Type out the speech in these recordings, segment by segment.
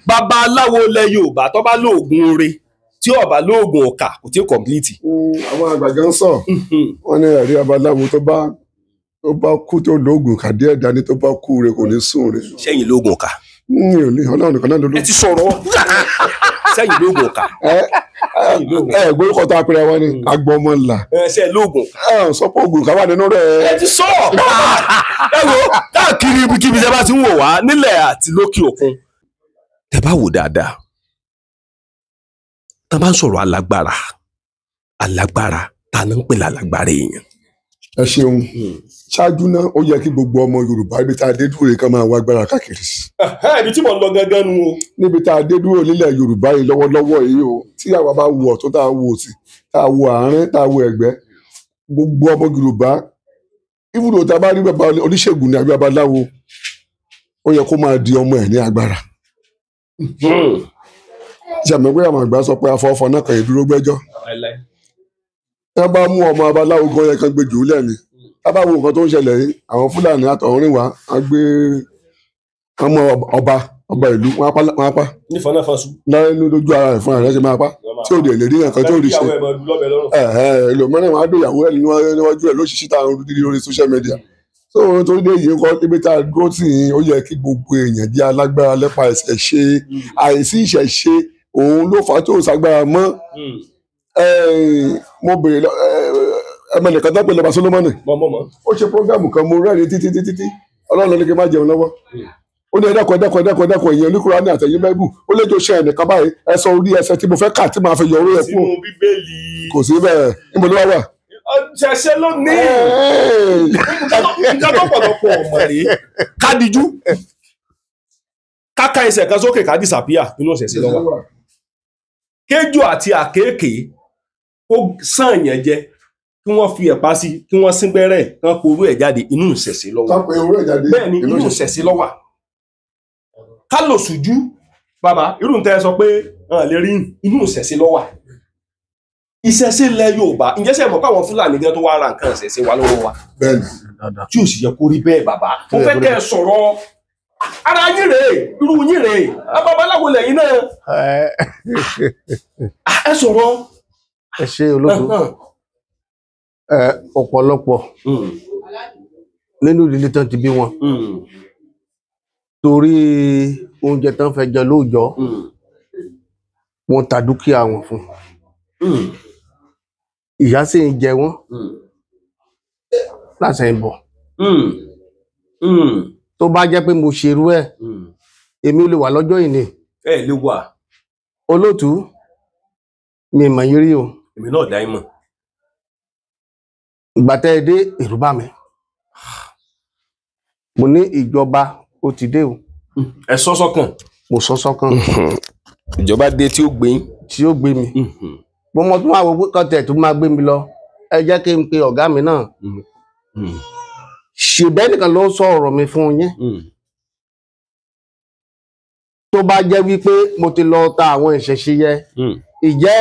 Babaláwo lẹ Yorùbá tó bá lóògùn oore, tí ó bá lóògùn ọ̀kà, kò tí ì complete. Àwọn àgbà gan sọ, wọn ní ẹ̀rí babaláwo tó bá kú tó lóògùn kàdé ẹ̀dá ni, tó bá kú rẹ̀ kò ní sùn rẹ̀. Sẹ́yìn lóògùn ọ̀kà? Mi ò ní, Ọlọ́run nìkan náà ló Ẹ ti sọ̀rọ̀. Sẹ́yìn lóògùn ọ̀kà? Ẹ gbórúkọ tá a pèrè wọn ni agbọmọlà. Ẹ ṣe lóògùn. Ẹ sọ pé oògùn kan wà nínú rẹ̀. Ẹ ti sọ. Ẹ wo káàkiri ibikíbi tẹ bá ti ń wò wá nílẹ̀ àti lókè òkun, tẹ bá wò dáadáa, tá a bá ń sọ̀rọ̀ alágbára, alágbára ta ni ń pè lálágbára èèyàn? Ẹ ṣeun. Ṣáájú náà, ó yẹ kí gbogbo ọmọ Yorùbá, ibi tá a dé dúró yìí, ká máa wá agbára káàkiri. Ibi tí mò ń lọ gangan nu o. Níbi tá a dé dúró nílẹ̀ Yorùbá yìí lọ́wọ́lọ́wọ́ yìí o, tí àwa bá wo ọ̀tún, tá a wo òsì, tá a wo àárín, tá a wo ẹ̀gbẹ́, gbogbo ọmọ Yorùbá, ibùdó tá a bá rí bàbá oníṣègùn ní àbí babaláwo, ó yẹ kó máa di ọmọ ẹ̀ ní agbára. Ṣàmì pé àwọn àgbà sọ pé afọwọ́fọ náà kàn yín dúró gbẹ́jọ́. Tá bá mú ọmọ babaláwo gan, yẹ kan gbé jù ú lẹ́ni. Tá bá wo nǹkan tó ń ṣẹlẹ̀ yìí, àwọn Fúlàní àtọ̀húnrìn wá, wọ́n gbé wọ́n mú ọba ìlú, wọ́n á pa Nífọ̀n náà fọ́n sùn. Láyé lójú ara rẹ̀, fúnra rẹ̀ ṣe máa pa, tí ò dẹ̀ lè rí nǹkan tí ò rí ṣe. Ẹlòmíràn wọn á dé ìyàwó ẹ̀ níwájú ẹ̀ lóṣìṣì tá à ń rí lórí social media. So torí dé yìí nǹkan, ibi tá a dúró tì yín, ó yẹ kí gbogbo èèyàn jẹ́ alágbára lẹ́pa ìṣẹ̀ṣe. Àìsí ìṣẹ̀ṣe, òun ló fà á tó ṣàgbára mọ́. Mo bèrè ẹmọ nìkan tó pè lọ́ba Solomoni, ó ṣe program kan, mo rẹ́rìn títí títí tí Ọlọ́run ló ní kí n má jẹun lọ́wọ́. Ó ní, "Ẹ dákun, ẹ dákun, ẹ dákun, ẹ dákun, èèyàn oníkùránì ní àtẹ̀yìn Báíbù." Ó lè jọ ṣe ẹnìkan báyìí, ẹ sọ orí ẹsẹ̀ tí mo fẹ́ kà tí màá fi yọ orí ẹ kúrò. Sínú Bíbélì. Kò sí bẹ́ẹ̀. Níbo ló wá wà? Ṣẹ̀ṣẹ̀ ló ní nǹkan tó pọ̀lọpọ̀ ọmọ rèé. Kádìjú káka ẹsẹ̀ kan sókè, ká disappear, nínú ìṣẹ̀ṣe ló wà. Kéjò àti àkéèké ó sàn yẹn jẹ, kí wọ́n fi ẹ̀pá sí, kí wọ́n sín gbẹ́rẹ́ kán porú ẹ̀ jáde, inú ìṣẹ̀ṣe ló wà. Ká pe orí ẹ̀ jáde. Bẹ́ẹ̀ ni, inú ìṣẹ̀ṣe ló wà. Ká lò sùjú bàbá, irú tẹ́ ẹ sọ pé hàn lè rí, inú ìṣẹ̀ṣe ló wà. Ìṣẹ̀ṣe ilẹ̀ Yorùbá, ǹjẹ́ ṣe mọ̀ pé àwọn Fúlàní gan tó wá ra nǹkan ìṣẹ̀ṣe wa lọ́wọ́ wa? Bẹ́ẹ̀ni. Tí ò sì yẹ kó rí bẹ́ẹ̀. Bàbá, mo fẹ́ kẹ́ ẹ sọ̀rọ̀ ara yín rèé, irú yín rèé, babaláwo lẹ́yìn náà, ẹ sọ̀rọ̀. Ẹ ṣe, olóòtú. Ọ̀pọ̀lọpọ̀ nínú ìdílé tán ti bí wọn, torí oúnjẹ tán fẹ́ jẹ lóòjọ́, wọ́n ta dúkìá wọn fún. Ìyà sì ń jẹ wọ́n láṣẹ ìbọ̀. Tó bá jẹ́ pé mo ṣerú ẹ̀, èmi ò lè wà lọ́jọ́ ìní. Ẹ lè wà. Olóòtú, mi mọ̀ yín rí o. Èmi náà dá yín mọ̀. Ìgbà tẹ́ ẹ dé, èrò bá mi. Mo ní ìjọba ó ti dé o. Ẹ sọ sọ́kàn. Mo sọ sọ́kàn. Ìjọba dé tí ó gbé yín. Tí ó gbé mi. Mo mọ tó máa wo pé kọ́tẹ̀ tó máa gbé mi lọ, ẹ jẹ́ kí n pe ọ̀gá mi náà. Ṣèbẹ́ nìkan ló sọ ọ̀rọ̀ mi fún yín. Tó bá jẹ́ wípé mo ti lọ ta àwọn ìṣẹ̀ṣe yẹ, ìjẹ́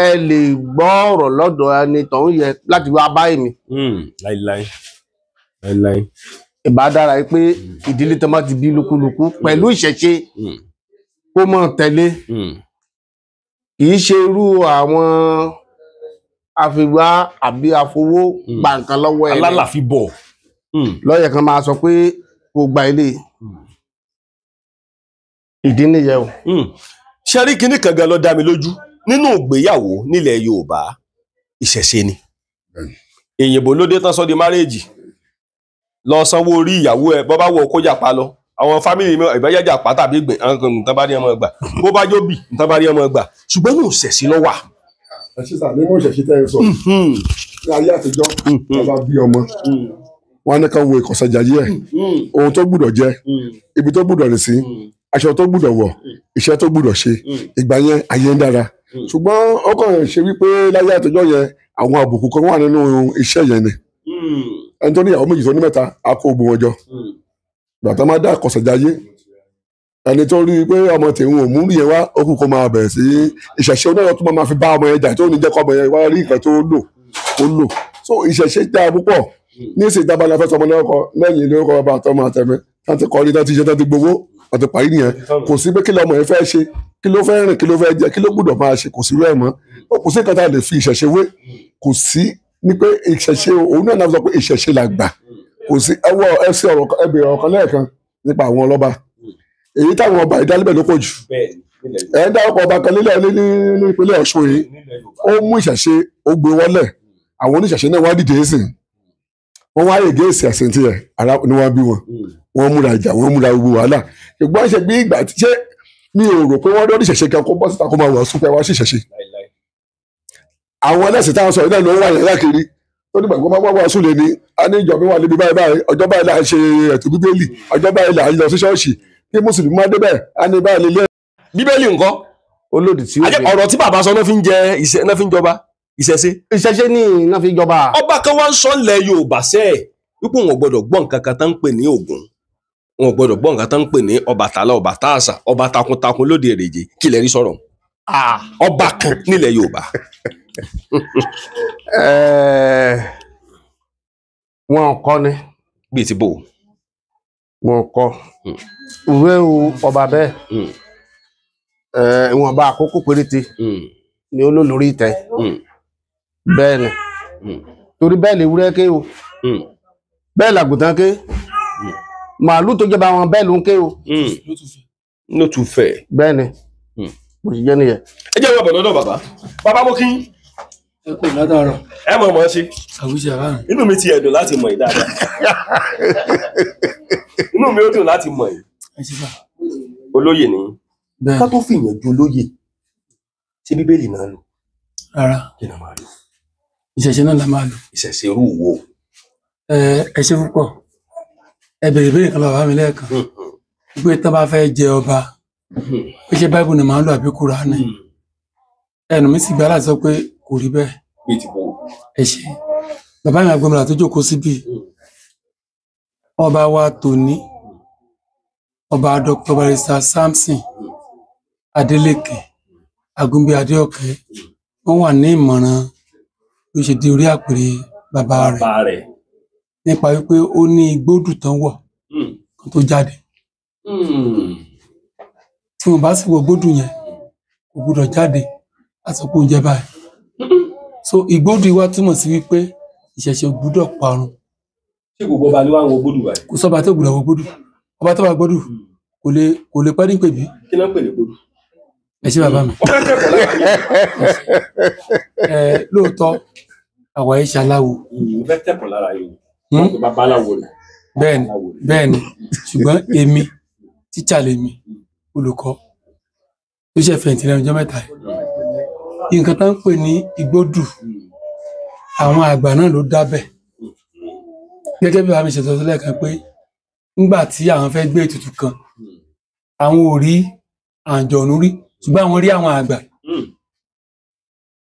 ẹ lè gbọ́ ọ̀rọ̀ lọ́dọ̀ ẹni tọ̀hún yẹ láti wá bá èmi? Láíláí, láíláí. Ìbá dára pé ìdílé tó máa ti bí lúkúlùkù pẹ̀lú ìṣẹ̀ṣe, kó mọ̀ tẹ̀lé. Kì í ṣe irú àwọn àfiwá àbí àfowó gba nǹkan lọ́wọ́ ẹ̀ Alálàfi bọ̀. Lọ́yẹ̀ kan máa sọ pé kò gba ilé. Ìdí nìyẹn o. Ṣe rí kinní kan gan ló dá mi lójú nínú ìgbéyàwó nílẹ̀ Yorùbá, ìṣẹ̀ṣe ni. Èyìnbó ló dé tán sọ di marriage. Lọ sanwó orí ìyàwó ẹ, bọ́ bá wọ kó jàpá lọ, àwọn family mi ìbáyájà pa tàbí gbìn, nǹkan bá rí ọmọ gbà, bó bá jóbì, nǹkan bá rí ọmọ gbà, ṣùgbọ́n ní ìṣẹ̀ṣe ló wà. Ẹ ṣe sà, nínú ìṣẹ̀ṣe tẹ́ ẹ sọ, ní ayé àtijọ́, wọ́n bá bí ọmọ, wọn á ní ká wo ìkọ̀sẹ̀jayé ẹ̀, ohun tó gbúdọ̀ jẹ, ibi tó gbúdọ̀ rìn sí, aṣọ tó gbúdọ̀ wọ̀, iṣẹ́ tó gbúdọ̀ ṣe. Ìgbà yẹn, ayé ń dára. Ṣùgbọ́n ó kàn ṣe wípé láyé àtijọ́ yẹn, àwọn àbùkù kan wà nínú iṣẹ́ yẹn ni. Ẹni tó ní ìyàwó méjì, tó ní mẹ́ta, á kó ogun wọn jọ. Ìgbà tó máa dá àkọsẹ̀jayé, ẹni tó rí i pé ọmọ tèun ò mú yẹn wá, ó kù kó máa bẹ̀rẹ̀ sí ìṣẹ̀ṣe onáyọ̀ tó máa fi bá ọmọ yẹn jà, tó ní jẹ́ kó ọmọ yẹn wá rí nǹkan tó lò ó lò. So ìṣẹ̀ṣe dáa púpọ̀. Ní ìsìn ìdábàlẹ̀ fẹ́ sọmọ lórúkọ, lẹ́yìn lórúkọ bàbá àtọmọ àtẹ̀mí tá ti kọrí, tá ti ṣe, tá ti gbowó. Wọ́n ti parí nìyẹn. Kò sí pé kí lọmọ yẹn fẹ́ ṣe, kí ló fẹ́ rìn, kí ló fẹ́ jẹ, kí ló gbọ́dọ̀ máa ṣe, kò sí rẹ̀ mọ́. Kò sí nǹkan tá a lè fi ìṣẹ̀ṣe wé. Kò sí ní pé ìṣẹ̀ṣe òun náà sọ pé ìṣẹ̀ṣe là gbà. Kò sí ẹwọ́ ẹsẹ̀ ọ̀rọ̀ ẹbẹ̀rẹ̀ ọ̀rọ̀ kan lẹ́ẹ̀kan nípa àwọn ọlọ́ba. Èyí táwọn ọba ìdálẹ́bẹ̀ ló pọ̀ jù. Ẹ̀ ń dárúkọ ọba kan nílẹ̀ ní ìpínlẹ̀ Ọ̀ṣun yìí, ó mú ìṣẹ̀ṣe ó gbé wọlẹ̀. Àwọn oníṣẹ̀ṣe náà wá dìde sìn, wọ́n wá ègé èsì ẹ̀sìn tiẹ̀ ara ni wọ́n bí wọn, wọ́n múra ìjà, wọ́n múra gbogbo wàhálà. Ṣùgbọ́n ṣe bí ìgbà tí ṣé mi ò rò pé wọ́n dọ́dí ìṣẹ̀ṣe kan kó bọ́ síta kó máa wọ̀ sún pé wá sí ìṣẹ̀ṣe. Àwọn ẹlẹ́sìn táwọn sọ̀rọ̀ náà ló wà yẹn lákiri tó nígbà gbọ́n máa wá sùn lé ní a ní ìjọba wà níbi báyìí báyìí, ọjọ́ báyìí là ń ṣe ètò Bíbélì, ọjọ́ báyìí là ń lọ sí ṣọ́ọ̀ṣì, kí mùsùlùmí má débẹ̀ a ní báyìí lélẹ̀. Bíbélì ńkọ́? Olódì tí ó Ajẹ́ ọ̀rọ̀ tí bàbá sọ náà fi ń jẹ ìṣe náà fi ń jọba ìṣẹ̀ṣe. Ìṣẹ̀ṣe ní iná fi jọba. Ọba kan wá ń sọ ilẹ̀ Yorùbá sẹ́ ẹ̀ wípé wọn ò gbọ́dọ̀ gbọ́ nǹkan kan tá ń pè ní Ògún, wọn ò gbọ́dọ̀ gbọ́ nǹkan tá ń pè ní Ọbàtálá, Ọbàtáàsà, ọba takuntakun lóde Èrèjé. Kí lẹ rí sọ̀rọ̀? Ọba kan nílẹ̀ Yorùbá. Wọn kọ́ ni. Bíi ti bò. Wọn kọ́. Ìwé ọba bẹ́ẹ̀. Ìwọ̀nba àkókò péréte ni ó lò lórí ìtẹ́. Bẹ́ẹ̀ ni. Torí bẹ́ẹ̀ lè wúrẹ́ ké o. Bẹ́ẹ̀ làgùntàn ké. Màálù tó jọba wọn bẹ́ẹ̀ ló ń ké o. Ló tún fẹ́. Bẹ́ẹ̀ ni. Bó ṣe jẹ́ nìyẹn. Ẹ jẹ́ ìwọ bọ̀ lọ́dọ̀ bàbá. Bàbá mo kí yín. Ẹ kú látàárọ̀. Ẹ mọ̀ mọ̀ ṣe. Àwùjọ àbá mi. Inú mi ti ẹ̀dùn láti mọ̀ yìí dáadáa. Inú mi ó dùn láti mọ̀ yìí. Ẹ ṣe bá. Olóyè ni. Bẹ́ẹ̀. Ká tó fìyàn ju olóyè. Ṣé Bíbélì náà lò? Rárá. Kí ni a máa lò? Ìṣẹ̀ṣe náà la máa lò. Ìṣẹ̀ṣe irú wo? Ẹ ṣe púpọ̀. Ẹ bèrè ìbéèrè kan lọ́wọ́ bàbá mi lẹ́ẹ̀kan. Wípé tán bá fẹ́ jẹ ọba, pé ṣé Báíbù ni màá lò àbí Kùránì? Ẹnu mi sì gbà láti sọ pé kò rí bẹ́ẹ̀. Ẹ ṣe. Bàbá mi Àgbọnnìrà tó jókòó síbí. Ọba wa tòní, ọba Dr. Barrister Samson Adeleke Agunbi Adeoke, wọ́n wà ní ìmọ̀ràn bí ó ṣe di orí àpèrè bàbá rẹ̀ nípa wípé ó ní igbódù tán wọ̀ kan tó jáde. Tí wọ́n bá sì wọ gbódù yẹn, kò gbúdọ̀ jáde láti sọ pé oúnjẹ báyìí. So igbódù wa túmọ̀ sí wípé ìṣẹ̀ṣe ò gbúdọ̀ parun. Ṣé gbogbo ọba ló wá ń wọ gbódù báyìí? Kò sọ́ba tó gbúdọ̀ wọ gbódù. Ọba tó bá gbódù kò lè pẹ́ ní pèbí. Kí ló ń pè ní gbódù? Ẹ ṣé bàbá mi. Lóòótọ́ àwa ẹ̀ ṣaláwo. Mo fẹ́ kẹ́kọ̀ọ́ lára yìí. Babaláwo rẹ̀. Bẹ́ẹ̀ni bẹ́ẹ̀ni, ṣùgbọ́n èmi tíṣà lèmi, olùkọ́ tó ṣe fẹ̀yìntì lẹ́nu ọjọ́ mẹ́ta yìí. Nǹkan tó ń pè ní igbódù, àwọn àgbà náà ló dábẹ̀. Gẹ́gẹ́ bí bàbá mi ṣe sọ lẹ́ẹ̀kan pé nígbà tí àwọn fẹ́ gbé ètùtù kan, àwọn ò rí àǹjọ̀nú rí, ṣùgbọ́n àwọn rí àwọn àgbà.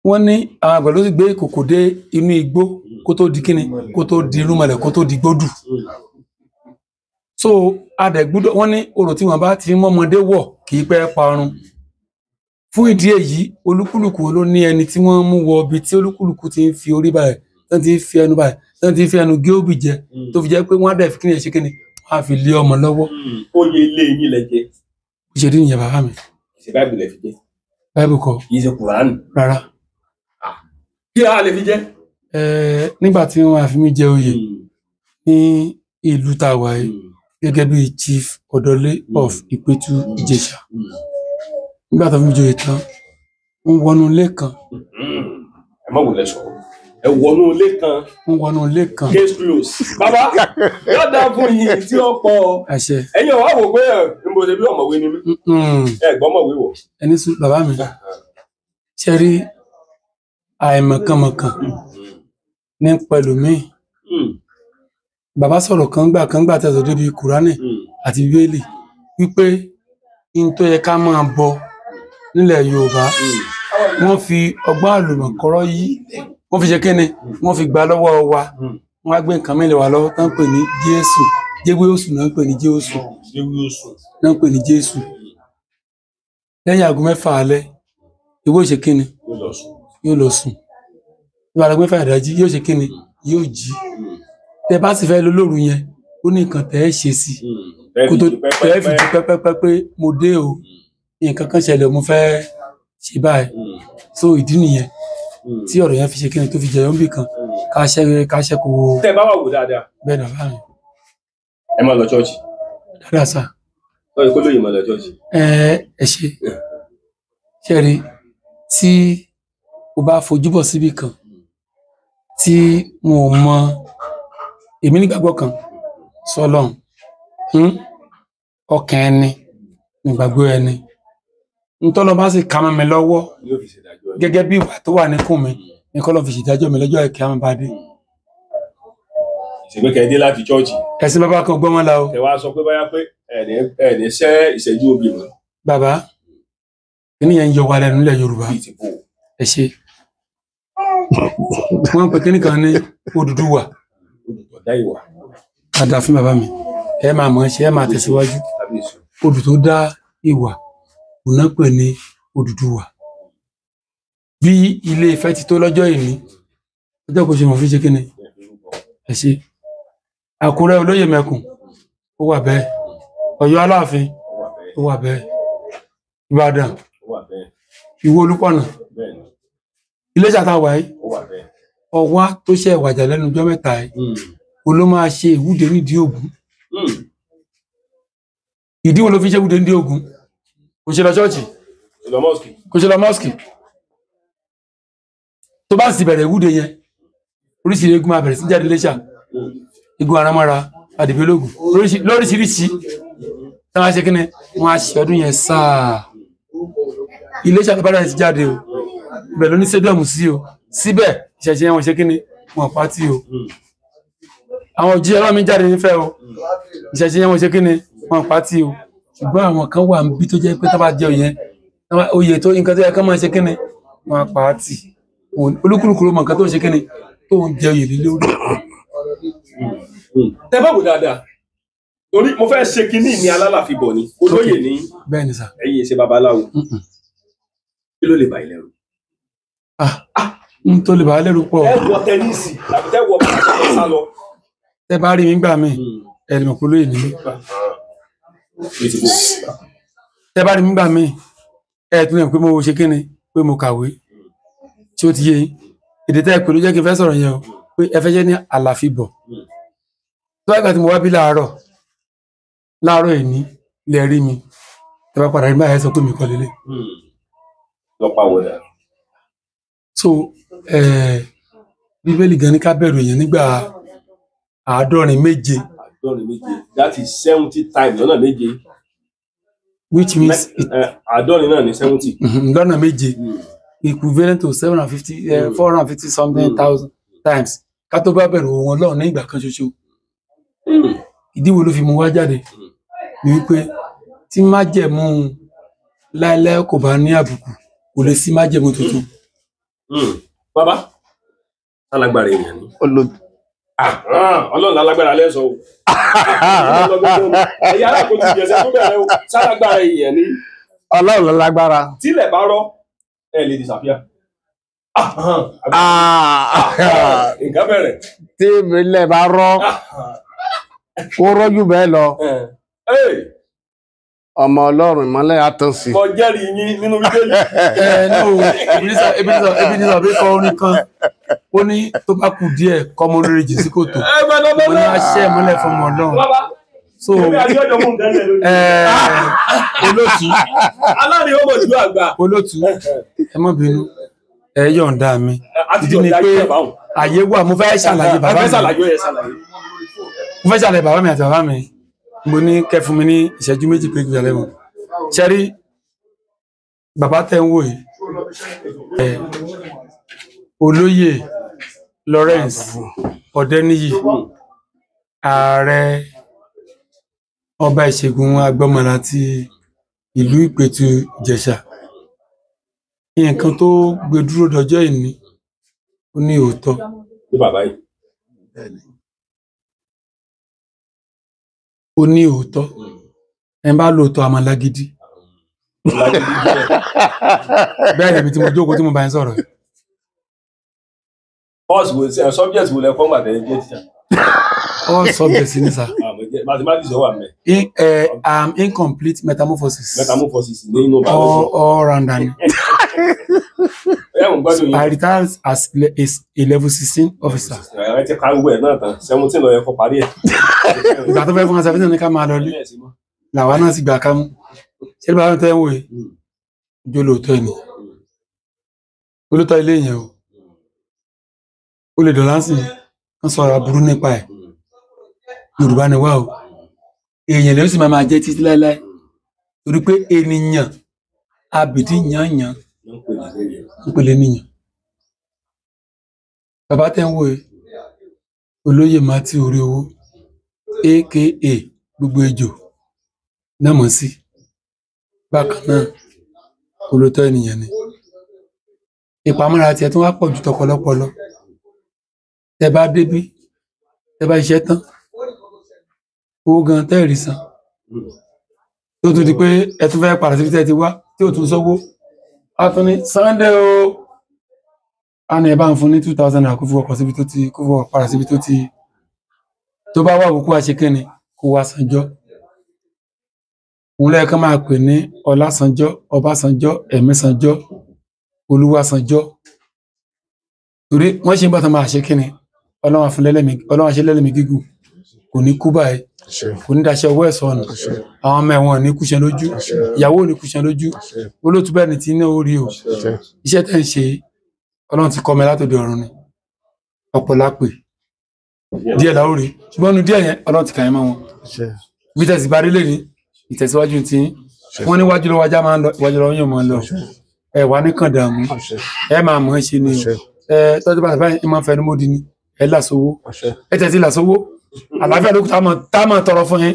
Wọ́n ní àwọn àgbà ló sì gbé ìkòkò dé inú igbó kó tó di kíni, kó tó di irúnmọlẹ̀, kó tó di gbódù. So adẹ̀gbúdọ̀ wọ́n ní orò tí wọ́n bá ti mọ́mọdé wọ̀ kì í pẹ́ parun. Fún ìdí èyí, olúkúlùkù ló ní ẹni tí wọ́n mú wọ ibi tí olúkúlùkù ti ń fi orí báyìí, tán ti ń fi ẹnu báyìí, tán ti ń fi ẹnu gé òbí jẹ, tó fi jẹ́ pé wọ́n á dẹ̀ fi kíni ẹ̀ ṣe kíni, wọ́n á fi lé ọmọ lọ́wọ́. Oyè ilé yín lẹ jẹ. Bó ṣe rí nìyẹn bàbá mi. Ṣé Báíbù lẹ fi jẹ? Báíbù kọ́. Kì í ṣe Kùránì. Rárá. Kí a lè fi jẹ? Nígbà tí wọ́n á fi mí jẹ oyè ní ìlú tá a wà yìí gẹ́gẹ́ bí Chief Ọ̀dọ́lé of Ìpẹ́tù Ìjẹ̀ṣà. Nígbà tó fi mí joyè tán, ń wọnú ilé kan. Ẹ má wulẹ̀ sọ̀rọ̀. Ẹ wọnú ilé kan. Ń wọnú ilé kan. Case close. Bàbá yóò dáa fún yín tí ó pọ̀. Àṣẹ. Ẹ̀yin ọ̀wá wò pé ẹ̀ ń bo ṣe bí ọ̀mọ̀wé ni mí. Ẹ gbọ́ mọ̀wé wọ̀. Ẹni sùn bàbá mi. Ṣé rí àìmọ̀kànmọ̀kàn ní pẹ̀lú mi? Bàbá sọ̀rọ̀ kan gbà tẹ̀sán débi Kùránì àti Bíbélì wípé n tó yẹ ká máa bọ nílẹ̀ Yorùbá, wọ́n fi ọgbọ́n àlùmọ̀kọ́rọ́ yí, wọ́n fi ṣe kíni, wọ́n fi gbà lọ́wọ́ wa, wọ́n á gbé nǹkan mìíràn wá lọ́wọ́ tán pè ní Jésù. Jésù náà ń pè ní Jésù, náà ń pè ní Jésù. Lẹ́yìn aago 6 alẹ́, ìwé ò ṣe kíni, yóò lọ sùn. Nígbà aago 6 ìdájí yóò ṣe kíni, yóò jí. Tẹ bá sì fẹ́ lọ lóru yẹn, Ó ní nǹkan tẹ́ ẹ ṣe sí kó tó tẹ́ ẹ fi di pẹ́pẹ́pẹ́ pé mo dé o, nǹkan kan ṣẹlẹ̀, mo fẹ́ ṣe báyìí. So ìdí nìyẹn tí ọ̀rọ̀ yẹn fi ṣe kíni tó fi jẹyọ níbì kan ká ṣe kó. Tẹ́ bá wà wò dáadáa. Bẹ́ẹ̀ ni bàbá mi. Ẹ máa lọ ṣọ́ọ̀ṣì. Dáadáa sá. Lọ́yìn kó lóye máa lọ ṣọ́ọ̀ṣì. Ẹ ṣe ṣe rí tí o bá fojú bọ̀ síbì kan tí mo mọ èmi nígbàgbọ́ kan sọlọ́run, ọkàn ẹni nígbàgbọ́ ẹni ntọ́lọ́ bá sì ká mọ́ mi lọ́wọ́ gẹ́gẹ́ bí ìwà tó wà níkùn mi ní kọ́lọ́ fi ṣèdájọ́ mi lọ́jọ́ ìkẹ́ àmọ́ bá dé. Ìṣègbè kẹ́hìndé láti ṣọ́ọ̀ṣì. Ẹ̀sìn bàbá kan gbọ́n wọn la o. Ẹ wá sọ pé báyà pé ẹ̀ẹ́dẹ̀ ṣẹ́ ìṣẹ́jú obì mọ́. Bàbá kíní yẹn ń yọ wa lẹ́nu nílẹ̀ Yorùbá. Ẹ ṣe wọ́n ń pe kíní kan ní Odùduwà. Àdá fún bàbá mi, ẹ máa mọ̀ ṣe, ẹ máa tẹ̀síwájú. Odù tó dá ìwà òun náà pè ní Odùduwà. Bí Ilé Ifẹ̀ ti tó lọ́jọ́ ìní ọjọ́ kò ṣe mọ̀ fi ṣe kíni. Ẹ ṣe Àkúrẹ́ olóyè mẹ́kùn ó wà bẹ́ẹ̀, Ọ̀yọ́ Aláàfin ó wà bẹ́ẹ̀, Ìbàdàn Ìwó Olúpọ̀nà, Iléṣà tá a wà yìí, Ọ̀wá tó ṣe ìwàjà lẹ́nu ọjọ́ mẹ́ta yìí ó ló máa ṣe ìwúde nídìí Ògún. Ìdí wo ló fi ṣe ìwúde nídìí Ògún? Kò ṣe lọ ṣọ́ọ̀ṣì, kò ṣe lọ mọ́sìkì. Tó bá sì bẹ̀rẹ̀ ìwúde yẹn, oríṣiríṣi eégún máa bẹ̀rẹ̀ sí jáde Iléṣà, eégún aramọ́ra, àdìbélógún, lóríṣiríṣi. Tí wọ́n á ṣe kí ni wọ́n á ṣe ọdún yẹn sáà. Iléṣà tó bá dẹ̀ ti jáde o, ibẹ̀ ló ní stadium sí o, síbẹ̀ ìṣẹ̀ṣẹ̀ yẹn wọ́n ṣe kí ni wọ́n pátì o. Àwọn òjì ọlọ́run mi jáde nífẹ̀ẹ́ o, ìṣẹ̀ṣẹ̀ yẹn wọ́n ṣe kí ni wọ́n pátì o. Ṣùgbọ́n àwọn kan wà níbi tó jẹ́ pé tá bá jẹ òyìn oyè tó nǹkan tó yẹ ká máa ṣe kí ni wọ́n pátì. Olúkúlùkù ló mọ nǹkan tó ń ṣe kí ni tó ń jẹ oyè lé lórí. Tẹ́ bá wò dáadáa, torí mo fẹ́ ṣe kinní mi alálàfíbọ̀ ni olóyè ní. Bẹ́ẹ̀ ni sà. Ẹ̀yin ṣe babaláwo, kí ló lè bà yín lẹ́rù? N tó lè bà á lẹ́rù pọ̀. Ẹ wọ tẹnísì tàbí tẹ wọ bàtà sá lọ. Tẹ bá rí mi gbà mí, ẹ lè mọ̀ pé olóyè ni mí. Tẹ bá rí mi gbà mí, ẹ tún lè mọ̀ pé mo ṣe kíni, pé mo kàwé. Tí ó ti yé yín, èdè tẹ́ ẹ pè ló jẹ́ kí n fẹ́ sọ̀rọ̀ yẹn o, pé ẹ fẹ́ jẹ́ ní àlàfíbọ̀. Tó bá gbà tí mo wá bí láàárọ̀ láàárọ̀ ìní lè rí mi, tẹ bá padà rí báyìí sọ pé mi kọ́ lélẹ̀. Lọ́pàá wọ̀dà. So Bíbélì gan ní ká bẹ̀rù èèyàn nígbà 77. 77, that is 70 times lọ́nà méje. Which means 70 náà ní 70. Lọ́nà méje, equivalent to 750, 450 something thousand times. Ká tó bá bẹ̀rù wọn lọ́run ní ìgbà kan ṣoṣo. Ìdí wo ló fi mú wá jáde? Ni wípé tí májẹ̀mú láéláé kò bá ní àbùkù, kò lè sí májẹ̀mú tuntun. Bàbá, alágbára èèyàn ni. Ọlọ́run lálágbára lẹ́sọ̀ o. Ẹ̀yà alákòóso ìjẹsẹ̀ tó bẹ̀rẹ̀ o, sálágbára èèyàn ni. Ọlọ́run lálágbára. Tílẹ̀ bá rọ́, ẹ lè disappear. Nǹkan bẹ̀rẹ̀. Tí ilẹ̀ bá rọ́, kó rọ́jú bẹ́ẹ̀ lọ. Ọmọ Ọlọ́run ìmọ́lẹ̀ àtàn sí. Mo jẹ́rìí yín nínú Bíbélì. Ebenezer Obey kọ orin kan, ó ní tó bá kù díẹ̀ kọ́mọ olórí jì sí kòtò, mo ní aṣẹ́ ìmọ́lẹ̀ fún ọmọ Ọlọ́run. So olótú, olótú, ẹ má bínú, ẹ yọ̀ǹda mi. Ìdí ni pé àyè wà, mo fẹ́ ṣàlàyé bàbá mi. Mo fẹ́ ṣàlàyé bàbá mi àti bàbá mi. Mo ní kẹ́ fún mi ní ìṣẹ́jú méjì pé kí n lẹ́wọ̀n. Ṣé rí bàbá tẹ́ ń wò yìí, olóyè Lawrence Ọ̀dẹ́níyì, ààrẹ ọba ìṣègùn agbọ́mọlá ti ìlú Ìpẹ̀tù Ìjẹ̀ṣà. Nǹkan tó gbé dúró dọjọ́ ìní ó ní òótọ́. Ó ní òótọ́. Ẹ bá lóòótọ́ a máa lágídí. Bẹ́ẹ̀ lèmi tí mo jókòó tí mo bá ń sọ̀rọ̀. Course wo subject wo lẹ kọ́ gbà tẹ́ jẹ́ teacher? All subjects ni sir. Mathematics wà mẹ́. Incomplete metamorphosis. Metamorphosis ní inú biology. All rounder ni. Ẹ ń gbádùn yín. I retired as a level 16 officer. Ẹ ti ka gbogbo ẹ̀ náà tán, 17 ló yẹ kó parí ẹ̀. Ìgbà tó fẹ́ fún wa 17 ní ká máa lọ lé. Làwa náà sì gbà ká mú. Ṣé bàbá mi tẹ́ ń wò yìí? Jó lóòótọ́ ni. Olóòótọ́ ilé yẹn o. Ó lè dọ̀lá sí i, wọ́n sọ̀rọ̀ aburú nípa ẹ̀. Yorùbá ni wá o. Èèyàn lè ó sì máa máa jẹ́ títí láéláé. Torí pé ènìyàn abìdí yànyàn ń pèlè níyàn. Bàbá tẹ́ ń wò yìí, olóyè Matthew Oríowó, aka gbogbo ejò náà mọ̀ sí. Bákan náà, olóòótọ́ ènìyàn ni. Ìpamọ́ra tiẹ̀ tún wá pọ̀ ju tọ̀pọ̀lọpọ̀ lọ. Tẹ bá débí, tẹ bá iṣẹ́ tán, owó gan tẹ́ rí san. Tó tún di pé ẹ tún fẹ́ padà síbi tẹ́ ti wá tí ò tún sówó. A tún ní Sunday o. A ní ẹ bá ń fún ní 2000 naira kó fi wọkọ̀ síbi tó ti kó fi wọkọ̀ padà síbi tó ti. Tó bá wà wò kó wá ṣe kíni kó wá sanjọ́. Òun lẹ́ẹ̀kan máa pè ní Ọlásanjọ́, Ọbásanjọ́, Ẹ̀mísanjọ́, Olúwasanjọ́. Torí wọ́n ṣe ń bá tán máa ṣe kíni. Ọlọ́run àṣẹ lẹ́lẹ́mí gígùn kò ní kú báyìí, kò ní daṣẹ́ ọwọ́ ẹ̀sọ́ ọ̀nà. Àwọn ọmọ ẹ̀wọ̀n ní kúṣẹ́ lójú, ìyàwó ò ní kúṣẹ́ lójú, olóòtú bẹ́ẹ̀ ni ti ní orí o. Iṣẹ́ tẹ́ ń ṣe, Ọlọ́run ti kọ́ mi látòdì ọ̀run ni. Ọ̀pọ̀ lápè díẹ̀ la ó rí, ṣùgbọ́n nu díẹ̀ yẹn Ọlọ́run ti kà yín mọ́ wọn. Bí tẹ̀sí bá rí lè ní ìtẹ̀síwájú ti yín, wọ́n ní wájú lọ́wọ́ ajá máa ń lọ, iwájú lọ́wọ́ yóò máa ń lọ. Ẹ wà ní kàn dààmú, ẹ máa mọ̀ ẹ́ ṣe ni o. Ẹ tọ́jú bàtà báyìí ẹ máa ń fẹnu mọ́di ni, ẹ làsówó, ẹ tẹ̀sí làsówó. Àlàáfíà ló kù tá máa tọrọ fún yín.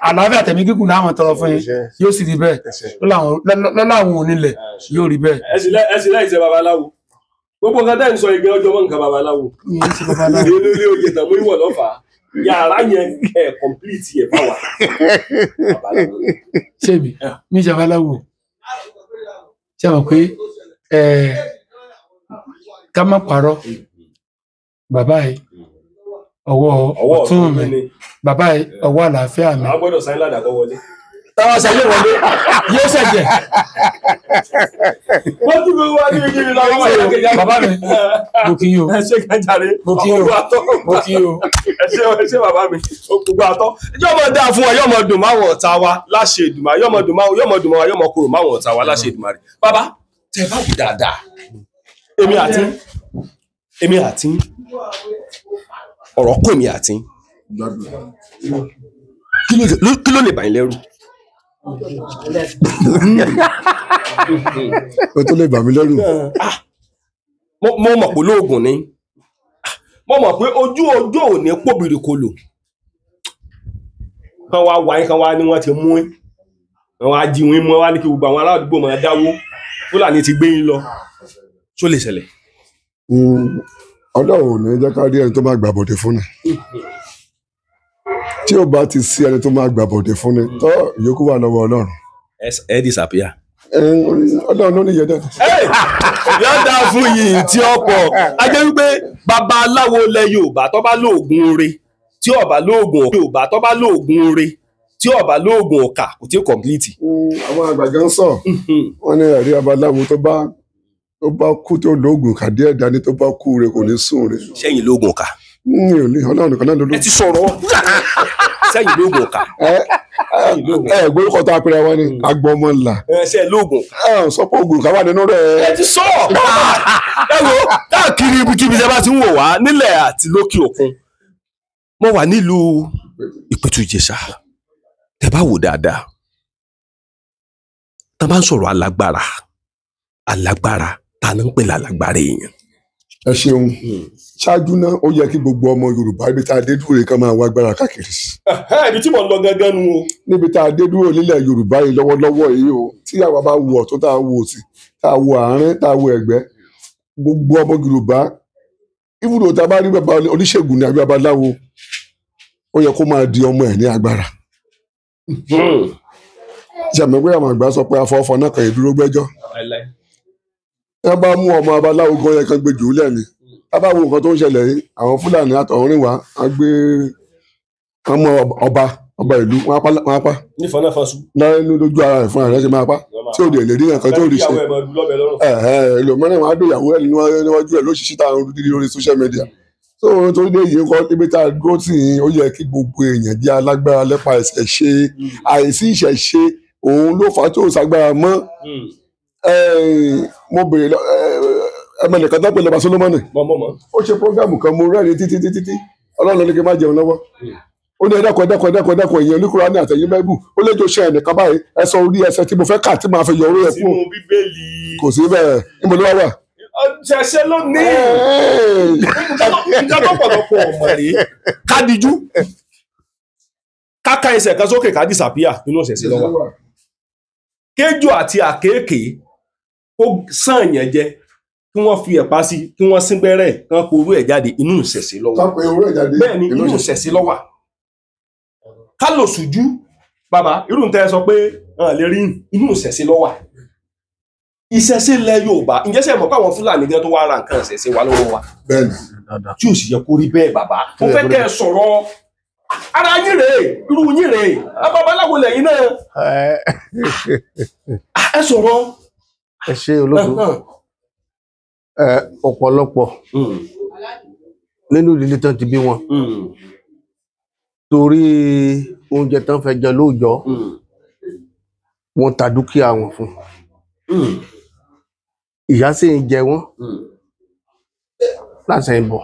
Àlàáfíà tẹ̀mí gígùn náà máa tọrọ fún yín. Yóò sì rí bẹ́ẹ̀. Lọ́lá àwọn onílẹ̀ yóò rí bẹ́ẹ̀. Ẹ sì láì ṣe babaláwo. Gbogbo nǹkan tẹ́ ń sọ ìgbẹ́ ọjọ́ mọ́ nǹkan babaláwo. Ilé ilé oyè tàn mú ìwọ̀ lọ́fà. Yàrá yẹn ẹ̀ kọ̀m̀plìtì ẹ̀ fáwa. Ṣé mi? Mi ṣe babaláwo. Ṣé mọ̀ pé ká má parọ́ bàbá yìí ọwọ́ ọ̀tún mi, bàbá yìí ọwọ́ àlàáfíà mi. Àwọn gbọ́dọ̀ sáyìn ládàá kọ́ wọlé. Táwọn ṣàyẹ̀ wọlé yóò ṣẹ̀jẹ̀. Wọ́n tún gbogbo wa ní ibi lọ́wọ́ wà lákejì. Bàbá mi, mo kí yín o. Ẹ ṣe kẹjàre. Mo kí yín o. Mo kí yín o. Ẹ ṣe bàbá mi, gbogbo àtọ́. Yóò mọ̀ dáa fún wa, yóò mọ̀ dùn máwọn ọ̀tá wa láṣẹ Èdùmàrè, yóò mọ̀ dùn máwọn, yóò mọ̀ korò máwọn ọ̀tá wa láṣẹ Èdùmàrè. Bàbá, tẹ bá wù dáadáa. Èmi àti ọ̀rọ̀ kò èmi àti kí ló lè bà yín lẹ́rù? O tó lè bà mí lẹ́rù. Mo mọ̀ pé lóògùn ni. Mo mọ̀ pé ojú ọjọ́ ò ní pòbìrì kolò. Kan wá wáyé kan wá ní wọ́n ti mú yín. Wọ́n á jí yín mú, wọ́n á ní kí gbogbo àwọn aládùúgbò máa dáwó. Fúlàní ti gbé yín lọ. Ṣó lè ṣẹlẹ̀? Ọlọ́run ò ní jẹ́ ká rí ẹni tó máa gbà bọ̀dẹ̀ fún ni. Tí ó bá ti sí ẹni tó máa gbà bọ̀dẹ̀ fún ni, tọ́ ìyókù wà lọ́wọ́ Ọlọ́run. Ẹ disappear. Ọlọ́run ló ní ìyẹn dẹ́dẹ́. Yóò dáa fún yìí tí ó pọ̀. A jẹ́ wípé babaláwo ilẹ̀ Yorùbá tó bá lóògùn oore, tí ó bá lóògùn Yorùbá tó bá lóògùn oore, tí ó bá lóògùn ọ̀kà kò tí ì kọ̀m̀plìtì. Àwọn àgbà gan sọ, wọ́n ní ẹ̀rí babaláwo tó bá kú tó lóògùn kàdé ẹ̀dá ni tó bá kú re kò ní sùn re. Sẹ́yìn lóògùn ọ̀kà. Mi ò ní Ọlọ́run nìkan náà ló lóògùn. Ẹ ti sọ̀rọ̀. Sẹ́yìn lóògùn ọ̀kà. Ẹ gbórúkọ tó apẹ̀rẹ̀ wọn ni agbọmọlà. Ẹ ṣe lóògùn. Ẹ sọ pé ògùn kan wà nínú rẹ̀. Ẹ ti sọ. Ẹ wo káàkiri ibikíbi tí a bá ti ń wò wá nílẹ̀ àti lókè òkun. Mo wà nílùú Ìpẹ̀tù Ìjẹ̀ṣà. Tẹ bá wò dáadáa. Tá a bá ń sọ̀rọ̀ alágbára. Alágbára ta ni ń pè lálágbára èèyàn. Ẹ ṣeun. Ṣáájú náà ó yẹ kí gbogbo ọmọ Yorùbá ibi tá a dé dúró kan máa wá agbára káàkiri. Ibi tí mò ń lọ gangan nu o. Níbi tá a dé dúró nílẹ̀ Yorùbá yìí lọ́wọ́lọ́wọ́ yìí o, tí àwa bá wo ọ̀tún tá a wo òsì, tá a wo àárín, tá a wo ẹ̀gbẹ́, gbogbo ọmọ Yorùbá ibùdó tá a bá rí bàbá oníṣègùn ní àbí babaláwo, ó yẹ kó máa di ọmọ ẹ̀ ní agbára. Ṣé àmì pé àwọn àgbà sọ pé afọ́fọ́ náà kàn yín dúró gbẹ́jọ́? Ẹ bá mú ọmọ babaláwo gan yẹn kan gbé jù ú lẹ́ni. Tá bá wo nǹkan tó ń ṣẹlẹ̀ yìí, àwọn Fúlàní àtọ̀húnrìnwá á gbé Wọ́n mú ọba ọba ìlú, wọ́n á pa nífọ̀nàfọ̀sù. lẹ́nu lójú ara rẹ̀ fúnra rẹ̀ ṣe máa pa, tí ò dẹ̀ lè rí nǹkan tó rí ṣe. Ìyàwó ẹ̀ máa dùn lọ́bẹ̀ lọ́rùn. Ẹlòmíràn wọn á dòyàwó ẹ̀ níwájú ẹ̀ lóṣìṣì tá à ń rí lórí social media. So torí dé yìí kọ́ ibi tá a dúró tì í, ó yẹ kí gbogbo èèyàn jẹ́ alágbára lẹ́pa ìṣẹ̀ṣe. Àìsí ìṣẹ̀ṣe òun ló fà á tó ṣàgbára mọ́. Mo bèrè ẹmẹnìkan tó pè lọ́ba Solomoni, Mọ̀mọ́mọ́. ó ṣe prógámù kan, mo rẹ́rìn títí títí tí Ọlọ́run ló ní kí n má jẹun lọ́wọ́. Ó ní ẹ̀dàkọ̀ ẹ̀dàkọ̀ ẹ̀dàkọ̀ ẹ̀dàkọ̀ ìyẹn oníkùránì àtẹ̀yìn Báíbù, ó lè jọ ṣe ẹnìkan báyìí, ẹ sọ orí ẹsẹ̀ tí mo fẹ́ kà tí màá fi yọ orí ẹ̀ Sínú kúrò. Bíbélì. Kò sí bẹ́ẹ̀, níbo ló wá wà? Ṣẹ̀ṣẹ̀ ló ní. Nǹkan tó pọ̀lọpọ̀ ọmọ rèé. Kádìjú. Káka ẹsẹ̀ kan sókè ká disappear, nínú ìṣẹ̀ṣe ló wà. Kéjò àti àkéèké ó sàn yẹn jẹ, kí wọ́n fi ẹ̀pá sí, kí wọ́n sín gbẹ́rẹ́, kí wọ́n porú ẹ̀ jáde, inú ìṣẹ̀ṣe ló wà. Ká pe orí ẹ̀ jáde. Bẹ́ẹ̀ ni, inú ìṣẹ̀ṣe ló wà. Ká lò sùjú bàbá, irú ń tẹ́ ẹ sọ pé hàn lè rí, inú ìṣẹ̀ṣe ló wà. Ìṣẹ̀ṣe lẹ Yorùbá, ǹjẹ́ sẹ́ mọ̀ pé àwọn Fúlàní gan tó wá ra nǹkan ìṣẹ̀ṣe wa lọ́wọ́ wa, Bẹ́ẹ̀ni. tí ò sì yẹ kó rí bẹ́ẹ̀ bàbá. Mo fẹ́ kẹ́ ẹ sọ̀rọ̀ ara yín rèé, irú yín rèé, babaláwo lẹ́yìn náà, ẹ sọ̀rọ̀. Ẹ ṣe olóòtú. Ọ̀pọ̀lọpọ̀ nínú ìdílé tán ti bí wọn, torí oúnjẹ tán fẹ́ jẹ lóòjọ́, wọ́n ta dúkìá wọn fún, ìyà sì ń jẹ wọ́n láti ń bọ̀.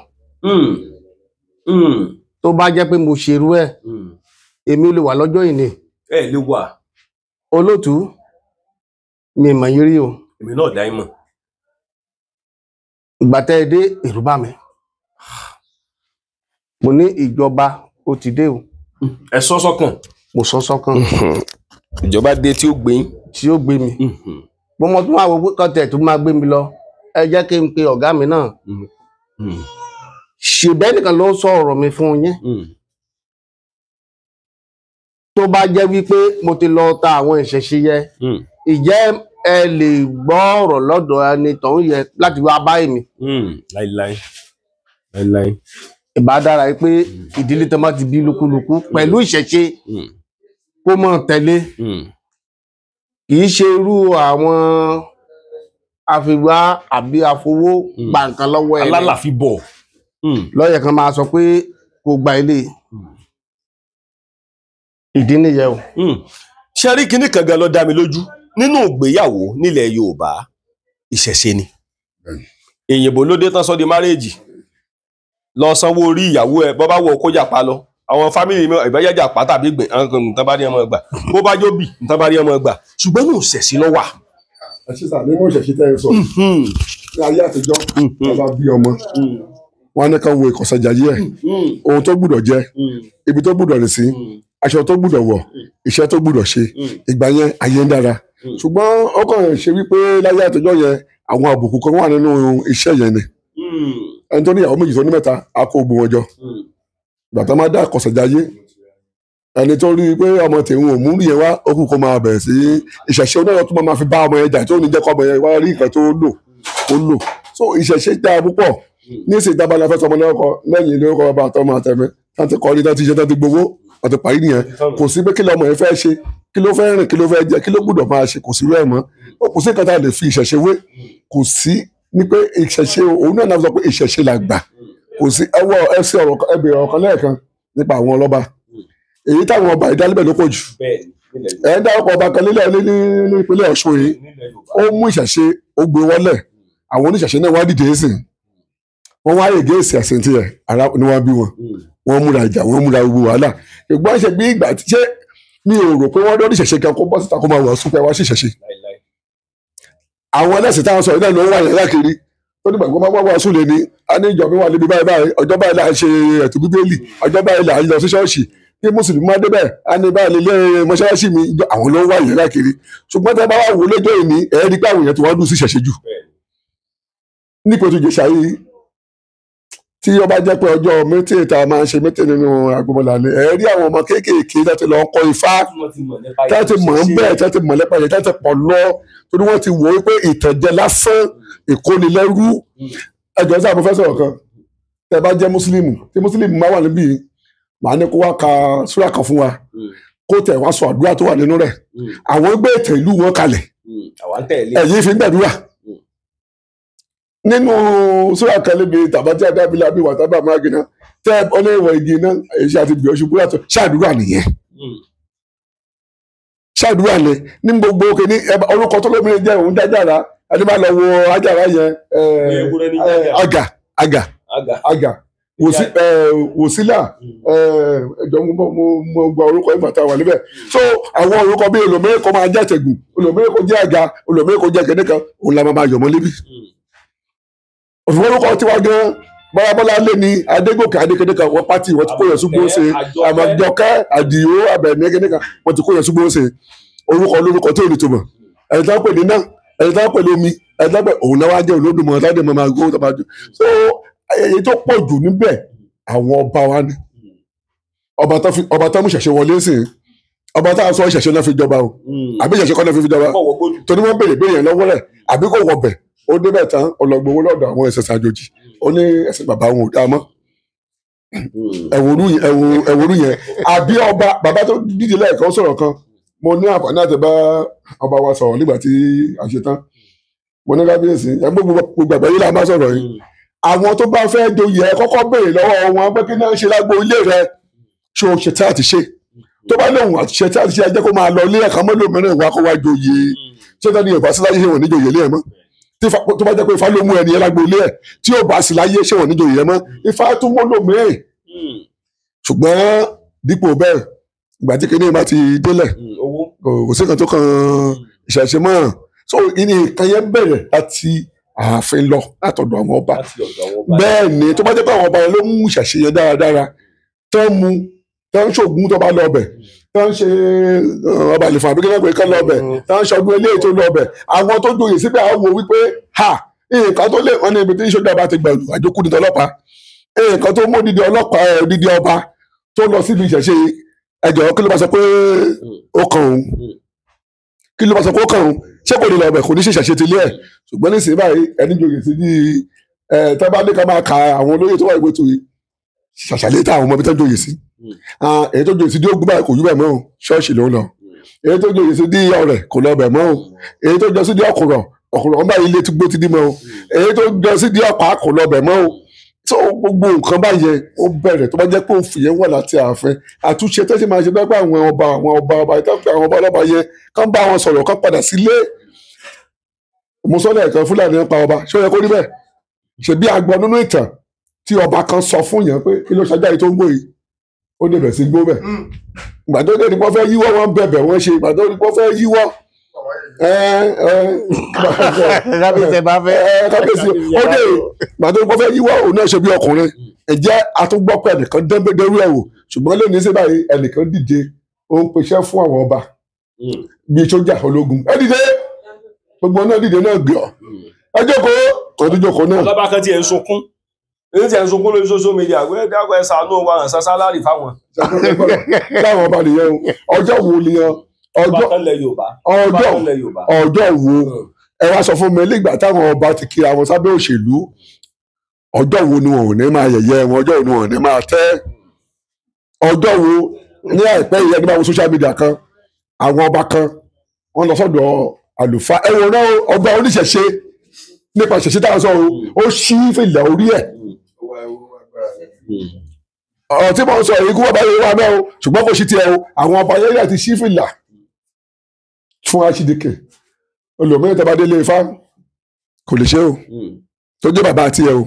Tó bá jẹ́ pé mo ṣerú ẹ̀, èmi ò lè wà lọ́jọ́ ìní. Ẹ lè wà. Olóòtú mi mọ̀ yín rí o. Èmi náà dá yín mọ̀. Ìgbà tẹ́ ẹ dé, èrò bá mi, mo ní ìjọba ó ti dé o. Ẹ sọ sọ́kàn. Mo sọ sọ́kàn. Ìjọba dé tí ó gbé yín. Tí ó gbé mi, mo mọ tó máa wo pé kọ́tẹ̀ tó máa gbé mi lọ, ẹ jẹ́ kí n pe ọ̀gá mi náà. Ṣèbẹ́ nìkan ló sọ ọ̀rọ̀ mi fún yín. Tó bá jẹ́ wípé mo ti lọ ta àwọn ìṣẹ̀ṣe yẹ, ìjẹ́ ẹ lè gbọ́ ọ̀rọ̀ lọ́dọ̀ ẹni tọ̀hún yẹ láti wá bá èmi? Láíláí láíláí. Ìbá dára pé ìdílé tó bá ti bí lúkúlùkù pẹ̀lú ìṣẹ̀ṣe kó mọ̀ tẹ̀lé. Kì í ṣe irú àwọn àfiwá àbí àfowó gba nǹkan lọ́wọ́ ẹ̀ Alálàfi bọ̀. lọ́yẹ̀ kan máa sọ pé kò gba ilé. Ìdí nìyẹn o. Ṣe rí kinní kan gan ló dá mi lójú nínú ìgbéyàwó nílẹ̀ Yorùbá, ìṣẹ̀ṣe ni. Èyìnbó ló dé tán sọ di márèèjì, lọ sanwó orí ìyàwó ẹ, bọ́ bá wọ kó jàpá lọ, àwọn fámìlì mi ìbáyájà pa tàbí gbìn nǹkan bá rí ọmọ gbà, bó bá jó bì nǹkan bá rí ọmọ gbà, ṣùgbọ́n ní ìṣẹ̀ṣe ló wà. Ẹ ṣe sà, nínú ìṣẹ̀ṣe tẹ́ ẹ sọ, ní ayé àtijọ́, wọ́n bá bí ọmọ, wọ́n á ní ká wo ìkọ̀sẹ̀jayé ẹ̀, ohun tó gbúdọ̀ jẹ, ibi tó gbúdọ̀ rìn sí, aṣọ tó gbúdọ̀ wọ̀, iṣẹ́ tó gbúdọ̀ ṣe. Ìgbà yẹn ayé ń dára. Ṣùgbọ́n ó kàn ṣe wípé láyé àtijọ́ yẹn, àwọn àbùkù kan wà nínú iṣẹ́ yẹn ni. Ẹni tó ní ìyàwó méjì, tó ní mẹ́ta, á kó gbogbo wọn jọ. Ìgbà tó máa dá àkọsẹ̀jayé, ẹni tó rí i pé ọmọ tèun ò mú yẹn wá, ó kù kó máa bẹ̀rẹ̀ sí ìṣẹ̀ṣe onáyọ̀ tó máa fi bá ọmọ yẹn jà, tó ní jẹ́ kó ọmọ yẹn wá rí nǹkan tó lò ó lò. So ìṣẹ̀ṣe dáa púpọ̀. Ní ìsìn ìdábàá la fẹ́ sọmọ lórúkọ, lẹ́yìn lórúkọ bàbá àtọmọ àtẹ̀mí láti kọ́ ní láti ṣe láti gbowó àti parí nìyẹn. Kò sí pé kí lọmọ yẹn fẹ́ ṣe, kí ló fẹ́ rìn, kí ló fẹ́ jẹ, kí ló gbọ́dọ̀ máa ṣe, kò sí rẹ̀ mọ́. Ó kò sí nǹkan tá a lè fi ìṣẹ̀ṣe wé. Kò sí ní pé ìṣẹ̀ṣe òun náà náà sọ pé ìṣẹ̀ṣe là gbà. Kò sí ẹwọ́ ẹsẹ̀ ọ̀rọ̀ ẹbẹ̀rẹ̀ ọ̀kan lẹ́ẹ̀kan nípa àwọn ọlọ́ba, èyí táwọn ọba ìdálẹ́bẹ̀ ló pọ̀ jù. Ẹ̀ ń dárúkọ ọba kan nílẹ̀ ní ìpínlẹ̀ Ọ̀ṣun yìí, ó mú ìṣẹ̀ṣe ó gbé wọlẹ̀, àwọn oníṣẹ̀ṣe náà wá dìde sí wọ́n wá ègé èsì ẹ̀sìn tiẹ̀, ara ni wọ́n bí wọn, wọ́n múra ìjà, wọ́n múra gbogbo wàhálà. Ṣùgbọ́n ṣe bí ìgbà tí ṣé mi ò rò pé wọ́n lórí ìṣẹ̀ṣe kan kó bọ́ síta kó máa wọ̀ súnpẹ́ wá sí ìṣẹ̀ṣe. Àwọn ẹlẹ́sìn táwọn sọ yìí náà ló ń wà yẹn lákiri tó ní gbàgbọ́ máa wá sùn lé ní a ní ìjọ mi wà níbi báyìí báyìí, ọjọ́ báyìí là ń ṣe ẹ̀tù Bíbélì, ọjọ́ báyìí là ń lọ sí ṣọ́ọ̀ṣì, bí mùsùlùmí máa débẹ̀ a ní báyìí lé mọ́ṣáláṣí mi, àwọn ló ń wà yẹn lákiri. Ṣùgbọ́n tẹ́ bá wà wò lójó ìní, ẹ̀ẹ́dí pé àwọn èèyàn ti wá dùn sí ìṣẹ̀ṣe jù nípò tó jẹ̀ṣà yìí. Tí ó bá jẹ́ pé ọjọ́ mítìn tá a máa ń ṣe mítìn nínú agbọmọlà ni ẹ rí àwọn ọmọ kéékèèké láti lọ kọ́ ifá, láti mọ̀ ń bẹ́ẹ̀, láti mọ̀ lẹ́pàá yẹn, láti pọ̀ lọ, torí wọ́n ti wò ó pé ìtànjẹ lásán, ìkónilẹ́rú. Ẹjọ́ sáà mo fẹ́ sọ̀rọ̀ kan. Tẹ́ bá jẹ́ mùsùlùmí, tí mùsùlùmí máa wà níbí Màá ní kó wá ka súrà kan fún wa, kó tẹ̀ wá sọ àdúrà tó wà nínú rẹ̀. Àwọn gbé ètò ìlú wọn kalẹ̀, ẹ̀yin fi ń gbàdúrà nínú súrà kan níbi tàbátí àdábìlà bí wàtábà máa gbiná tẹ ọlẹ́wọ̀ igi iná èyí àti bìọ́ ṣubú yàtọ̀. Ṣáàdúrà nìyẹn, ṣáàdúrà ni ní gbogbo kìíní. Orúkọ tó lómìnira jẹ́ òun jájára, ẹni bá lọ wo ajára yẹn, àgà àgà àgà wòsílà ẹjọ mo gba orúkọ ìgbà tá a wà níbẹ̀. So àwọn orúkọ bíi olómìnira kò máa jẹ́ àtẹ̀gùn, olómìnira kò jẹ́ àga, olómìnira kò jẹ́ kìnìkan, òun la máa yọ̀ mọ́ lébi. Òfin orúkọ tiwa gan, bọ́lábọ́lá lé ní Adégòkè Adékèdè kan, wọ́n pátì wọ́n ti kó yẹn ṣùgbọ́n ṣe àmàjọkẹ́ Àdìo Abẹ̀mí kéde kan, wọ́n ti kó yẹn ṣùgbọ́n ṣe orúkọ lórúkọ tí ò ní túmọ̀. Ẹni tó ń pè ní náà, ẹni tó ń pè ní omi, ẹni tó ń pè òun náà wá jẹ́ Olódùmarè táde mọ́ máa gbó tó máa jù. So èyí tó pọ̀ jù níbẹ̀ àwọn ọba wa ni. Ọba tó mú ṣẹ̀ṣẹ̀ wọlé sí, ọba tá a sọ ìṣẹ̀ṣẹ̀ náà fi jọba o, àbí ìṣẹ̀ṣẹ̀ kọ́ náà fi jọba, torí wọ́n béèrè béèrè yẹn lọ́wọ́ rẹ̀ àbí kò wọbẹ̀. Ó débẹ̀ tán, ọlọ́gbowó lọ́dọ̀ àwọn ẹ̀sẹ̀ ṣàjòjì, ó ní ẹ̀sìn bàbá wọn ò dáa mọ́. Ẹ̀wòrú yẹn àbí ọba bàbá tó díje lẹ́ẹ̀kan sọ̀rọ̀ kan, mo ní àǹfààní àti bá ọba wa sọ̀rọ̀ nígbà tí a ṣe tán. Mo ní kábíyèsí, gbogbo àgbáyé la máa sọ̀rọ̀ yìí, àwọn tó bá fẹ́ joyè ẹ kọ́kọ́ béèrè lọ́wọ́ wọn pé kí náà ṣe lágbo ilé rẹ, ṣé o ṣe tí a ti ṣe? Tó bá lóhùn àti ṣe tí a ti ṣe, ẹ jẹ́ kó máa lọ ilé ẹ̀ka mọ́lòmíràn wá kó wá joyè. Ṣé tani Yorùbá sí láyé ṣé wọ́n ní joyè ilé ẹ̀ mọ́? Tó bá jẹ́ pé Ifá ló mú ẹni yẹn lágbo ilé ẹ̀, tí yóò bá sí láyé ṣé wọ́n ní joyè ẹ̀ mọ́? Ifá tún mọ́lòmíràn. Ṣùgbọ́n dípò bẹ́ẹ̀, ìgbà tí kinní bá ti délẹ̀, kò sí kan tó kan ìṣẹ̀ṣe mọ́. So ìkan yẹn bẹ̀rẹ̀ láti ààfin lọ, látọ̀dọ̀ àwọn ọba. Bẹ́ẹ̀ ni, tó bá jẹ́ pé àwọn ọba yẹn ló mú ìṣẹ̀ṣe yẹn dáradára, tó ń mu, tó ń ṣògùn tó bá lọ ọbẹ̀, tó ń ṣe ọba àlefà àbí kílẹ̀ pé kán lọ ọbẹ̀, tó ń ṣọdún eléyìí tó lọ ọbẹ̀, àwọn tó joyè síbẹ̀ àwọn wo wípé ha nǹkan tó lè wọ́n ní ibi tí ìṣojú ọba ti gbẹ̀rù àjókù ní tọlọ́pàá, nǹkan tó mú dídí ọlọ́pàá dídí ọba tó lọ síbi ìṣẹ̀ṣe, ẹjọ́ kí ló bá sọ pé ó kàn òun? Kí ló bá sọ pé ó kàn òun? Ṣé kò ní lọ ọbẹ̀, kò ní ṣe ìṣẹ̀ṣe tilé ẹ̀? Ṣùgbọ́n nísìnyí báyìí ẹni joyè sí ní tẹ́ bá ní ká máa ka àwọn olóyè tó wà ìwé tó yìí ṣàṣàlẹ̀ tá àwọn ọmọ ibi tó joyè sí. Èyí tó joyè sí dí ogun báyìí kò yú bẹ̀ mọ́ o, ṣọ́ọ̀ṣì ló ń lọ. Èyí tó joyè sí dí ọ̀rẹ́ kò lọ bẹ̀ mọ́ o. Èyí tó jọ sí dí ọ̀kùrọ̀ ọ̀kùrọ̀ wọn báyìí ilé tí gbó ti dí mọ́ o. Èyí tó jọ sí dí ọ̀pá kò lọ bẹ̀ mọ́ o. Tó gbogbo nǹkan báyẹn ó bẹ̀rẹ̀ tó bá jẹ́ pé òfin yẹn wà láti ààfin. Àtúnṣe tó ṣe máa ṣe bẹ́ẹ̀ pé àwọn ọba àwọn ọba ọba ìtọ́pẹ́ àwọn ọba ọlọ́ba yẹn kán bá wọn sọ̀rọ̀ kán padà sílé. Mo sọ lẹ́ẹ̀kan, Fúlàní ń pa ọba, ṣé ó yẹ kó rí bẹ́ẹ̀? Ṣebí a gbọ́ nínú ìtàn tí ọba kan sọ fún yẹn pé kí ló ṣajá yìí tó ń gbó yìí, ó débẹ̀ sí gbó bẹ̀. Ìgbà tó dé ní wọ́n fẹ́ yíwọ́, wọ́n bẹ̀bẹ̀ wọ́n ṣe. Ìgbà tó ní wọ́n fẹ́ yíwọ́, kábíyèsí ó dé. Ìgbà tó ní wọ́n fẹ́ yíwọ́, òun náà ṣe bí ọkùnrin. Ẹ̀jẹ̀ àtúngbọ́pọ̀ ẹnìkan dẹ́rú ẹ̀ wò. Ṣùgbọ́n lónìí sí báyìí ẹnìkan dìde, ó ń peṣẹ́ fún àwọn ọba bíi sójà ológun. Ẹ dìde, gbogbo náà dìde náà gbé ọ. Ẹ jókòó, ọdún jókòó náà. Ọlọ́ba kan tiẹ̀ ń sunkún, èyí tí ẹ̀ ń sunkún lórí social media, pé dákọ̀ ẹ ṣàánú wa, hàn sálárì fáwọn. Láwọn ọba nìyẹn o, ọjọ́ wo nìyẹn? Ọjọ́ wo ẹ wá sọ fún mi nígbà táwọn ọba ti kiri àwọn sábẹ́ òṣèlú, ọjọ́ wo ni wọn ò ní máa yẹ̀yẹ́ wọn, ọjọ́ wo ni wọn ò ní máa tẹ́? Ọjọ́ wo ní àìpẹ́ yìí ẹni bá wo social media kan, àwọn ọba kan wọ́n lọ sọ́dọ̀ àlùfáà, ẹ wò náà ọba oníṣẹ̀ṣe nípa ìṣẹ̀ṣe táwọn sọ o, ó ṣí fìlà orí ẹ̀. Ọ̀rọ̀ tí mo ń sọ èyí kú bàbá yìí wà náà o, ṣùgbọ́n kò sí tiẹ̀ o, àwọn ọba yẹn láti ṣí fìlà fún Aṣídìkè. Olùmíràn tó bá délé Ifá kò lè ṣe o, tó jẹ́ bàbá àti ẹ̀ o.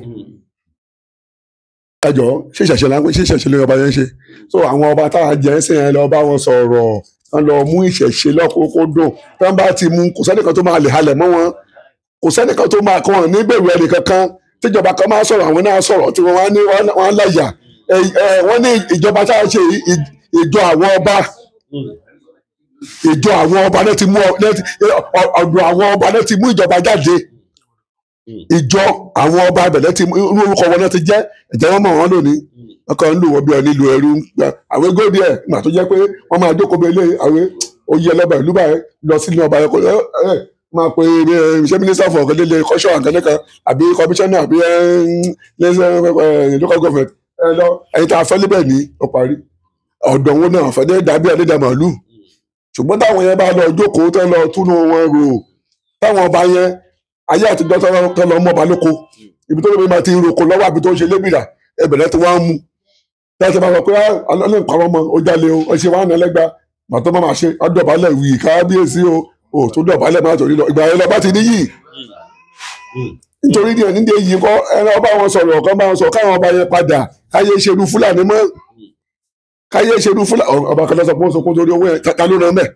Ẹ jọ̀ọ́, ṣé ìṣẹ̀ṣe là ń pè, ṣé ìṣẹ̀ṣe lórí ọba yẹn ṣe? So àwọn ọba táwọn jẹ́ ń sìn yẹn lọ bá wọn sọ̀rọ̀, wọ́n lọ mú ìṣẹ̀ṣe lọ́kùnkúndùn. Tí wọ́n bá ti mú, kò sẹ́nìkan tó máa lè halẹ̀ mọ́ wọn, kò sẹ́nìkan tó máa kọ́ wọn nígbèrú ẹnì kankan. Tíjọba kan máa sọ̀rọ̀, àwọn náà sọ̀rọ̀ tí wọ́n ní wọ́n láyà. Wọ́n ní ìjọba tá a ṣe ìjọ àwọn ọba, ìjọ àwọn ọba náà ti mú ọ̀dọ̀ àwọn ọba náà ti mú ìjọba jáde. Ìjọ àwọn ọba abẹ̀lẹ̀ ti inú orúkọ wọn náà ti jẹ́, ẹ̀jẹ̀ wọn mọ̀ wọ́n lónìí. Ọkọ̀ ń lò wọ́n bí ọ nílùú ẹrú. Àwọn góòdì ẹ̀ nígbà tó jẹ́ pé wọ́n máa jókòó bí eléyìí, àwọn oyè ọlọ́ba ìlú báyìí lọ sínú ọba ẹ̀kọ́ máa pe ṣé mínísítà fún ọ̀gẹ́lẹ́lẹ́ kọ́ṣọ́ àǹkẹ́lẹ́ kan àbí kọmíṣánná àbí local government Ẹ lọ ẹni tá a fẹ́ níbẹ̀ ní ó parí ọ̀dọ̀ wọn náà fẹ́ dé dàbí àdédà màálù. Ṣùgbọ́n táwọn yẹn bá lọ jókòó tán lọ túnú wọn rò, táwọn ọba yẹn ayé àtijọ́ tán lọ mọ́ ọba lóko, ibi tó lóbi máa ti roko lọ́wọ́ àbí tó ń ṣe lébìrà ẹbẹ̀rẹ̀ tí wọ́n á mú láti máa sọ pé ọlọ́run parọ́ mọ́ ó jalè o, ó ṣe wá nálẹ́gba màtọ́ máa ṣe ọdọ̀bálẹ̀ wì kábíyèsí o, ò tó dọ̀bálẹ̀ máa torí lọ ìgbà yẹn lọ́ba ti níyì. Nítorí díẹ̀ nídìí èyí kọ́ ẹran ọba wọn sọ̀rọ̀ kan bá wọn sọ káwọn ọba yẹn padà káyé ṣerú Fúlàní mọ́, káyé ṣerú Fúlàní. Ọba kan lọ sọ pé ó sọ pé torí owó yẹn ta ló ràn mẹ́,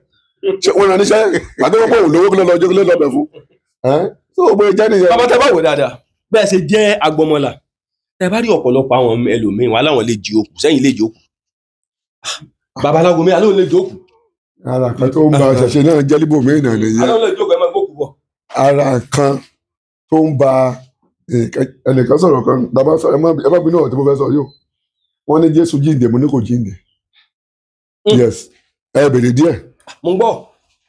ṣé wọ́n ràn níṣẹ́ àti wọ́n pọ̀ òun lówó kí lọ́ọ́ lọ́ọ́ lọ́ọ́ bẹ̀ fún ẹ́ tó o bóyá jẹ́ nìyẹn. Bàbá tẹ bá wò dáadáa bẹ́ẹ̀ ṣe jẹ́ agbọmọlà, tẹ bá rí ọ̀pọ̀lọpọ̀ àwọn ẹlòmíín wà láwọn lè jí òkú sẹ́yìn lè jí òkú, babaláwo mi alóhùn lè jí òkú. Ara kan tó ń ba ṣẹ̀ṣe náà jẹ́ líbò mí náà nìyẹn. Alóhùn lè jí òkú ẹ máa gbókù bọ̀. Ara kan tó ń ba ẹnìkan sọ̀rọ̀ kan bàbá sọ ẹ má bínú ọ̀rọ̀ tí mo fẹ́ sọ yóò, wọ́n ní Jésù jíǹde, mo ní kò jíǹde. Yes, ẹ bèrè díẹ̀. Mo ń gbọ́.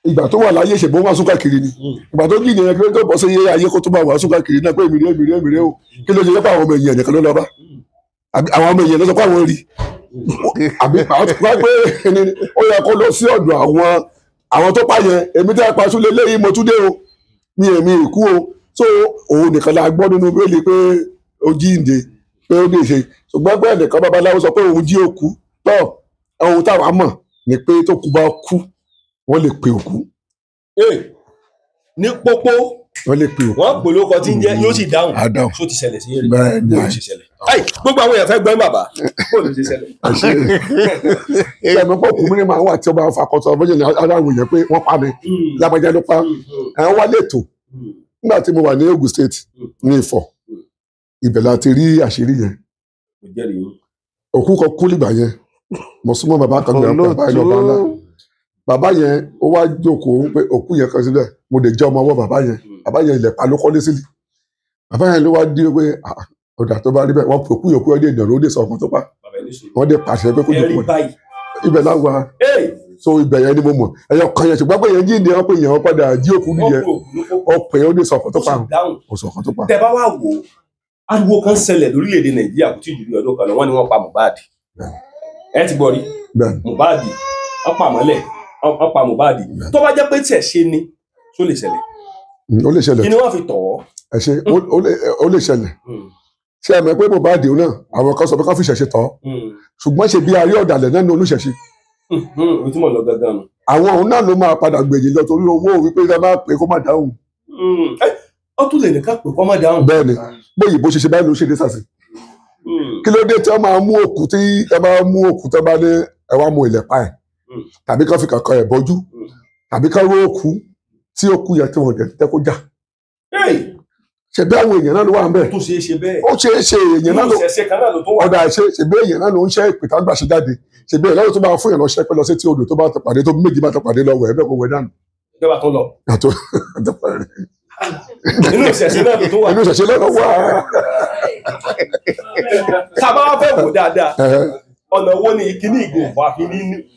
Ìgbà tó wà láyé ṣèbó wàásù káàkiri ni, ìgbà tó jíǹde yẹn kí ló tó bọ́ sí ayé kó tó bá wàásù káàkiri náà pé èmi rè èmi rè èmi rè o, kí ló ṣe yẹ pé àwọn ọmọ èèyàn nìkan ló lọ bá, àwọn ọmọ èèyàn ló sọ pé àwọn rí, àbí àwọn tó pé ó yẹ kó lọ sí ọ̀dọ̀ àwọn tó pa yẹn, èmi tẹ́ pa súlé léyìí mo tún dé o, mi èmi ìkú o. So òun nìkan la gbọ́ nínú bíbélì pé ó jíǹde pé ó lè ṣe, ṣùgbọ́n pé ẹnìkan babaláwo sọ pé òun jí òkú tọ́, ohun táwa mọ̀ ni pé tó kú bá kú wọ́n lè pe òkú. Ní pópó wọ́n lè pe òkú, wọ́n pè lóko tí ń jẹ́ yóò sì dáhùn. Ṣó ti ṣẹlẹ̀ sí eré? Bó ti ṣẹlẹ̀? Gbogbo àwọn èèyàn fẹ́ gbọ́n bàbá, bó ló ti ṣẹlẹ̀? Ẹ̀mí pọ̀ kú mímọ́ àwọn àti ọba afakọ̀tọ̀ ọ̀bọ̀jẹ̀ ní aláwọ̀ yẹn pé wọ́n pa mi lágbájá ló pa ẹ̀ wá lẹ́tọ̀. Nígbà tí mo wà ní Ogun State ní Ifọ̀, ibẹ̀ la ti rí àṣírí yẹn. Òkú kan kú nígbà yẹn, mo súnmọ́ bàbá kan gbà bàbá yẹn lọ́ba ńlá. Bàbá yẹn ó wá jókòó pé òkú yẹn kan síbẹ̀, mo lè jẹ́ ọmọ ọwọ́ bàbá yẹn. Bàbá yẹn ilẹ̀ pa ló kọ́lé sílẹ̀. Bàbá yẹn ló wá dé pé ọ̀dà tó bá rí bẹ́ẹ̀, wọ́n pè òkú yòókù ọdẹ ìdàrú ó dé sọ ọkàn tó pa. Wọ́n dé pàṣẹ pé kó jókòó ibẹ̀ láwa. So ibẹ̀ yẹn ni mo mọ̀ ẹ̀yọ kan yẹn, ṣùgbọ́n pé yẹn jíǹde wọn pé yẹn wọn padà jí òkú nìyẹn, ọ̀pẹ̀ ó dé sọ ọkàn tó pa. Ó sọ ọkàn tó pa. Tẹ bá wá wò ó, ariwo kan ṣẹlẹ̀ lórílẹ̀‐èdè Nàìjíríà kò tí ì ju bí ọdún kan lọ, wọ́n ní wọ́n pa Mohbad. Ẹ ti gbọ́ rí Mohbad, wọ́n pa mọ́lẹ̀, wọ́n pa Mohbad. Tó bá jẹ́ pé tí ẹ̀ ṣe ni tó lè ṣẹlẹ̀. Ó lè ṣẹlẹ̀. Kí ni wọ́n fi tọ̀ ọ́? Ẹ ṣe ó lè ṣẹlẹ̀. Ṣé ẹ mọ̀ pé Mohbad náà àwọn kan sọ pé ká fi ṣẹ̀ṣẹ̀ tọ̀, ṣùgbọ́n ṣe bí arí ọ̀dàlẹ̀ náà ní olùṣẹ̀ṣe. Àwọn òun náà ló máa padà gbèyìn lọ torí owó wípé ká máa pè kó má dáhùn. Ó tún lè ní ká pè kó má dáhùn. Bẹ́ẹ̀ni, bóyá ìbò ṣe ṣe báyìí ló ṣe dé sàṣì. Kí ló dé tí wọ́n máa mú òkú tí wọ́n máa mú òkú tí wọ́n bá ní ẹ wá mú ilẹ̀ pa ẹ̀, tàbí ká fi kankan ẹ̀ bọ́jú, tàbí ká ró òkú tí òkú yẹn tí wọ́n tẹ́ kó jà. Ṣebí àwọn èèyàn náà ló wà ń bẹ̀. Tó ṣeé ṣe bẹ́ẹ̀. Ó ṣeé ṣe èèyàn náà ló ọ̀dà ṣe ṣebí èèyàn náà ló ń ṣe ìpè tá gbà ṣe jáde, ṣebí èèyàn náà ló tó máa fún èèyàn lọ ṣẹ́ pé lọ sí tí odò tó bá ti pàdé tó méjì bá ti pàdé lọ wẹ̀ ẹ́ bẹ́ẹ̀ kó wẹ̀ dànù. Ìjọba tó lọ. Inú ìṣẹ̀ṣe náà ló tó wà. Inú ìṣẹ̀ṣe náà ló wà. Tá a bá wá fẹ́ wò dáadáa, ọ̀nà wo ni ìkíní ìgò àfi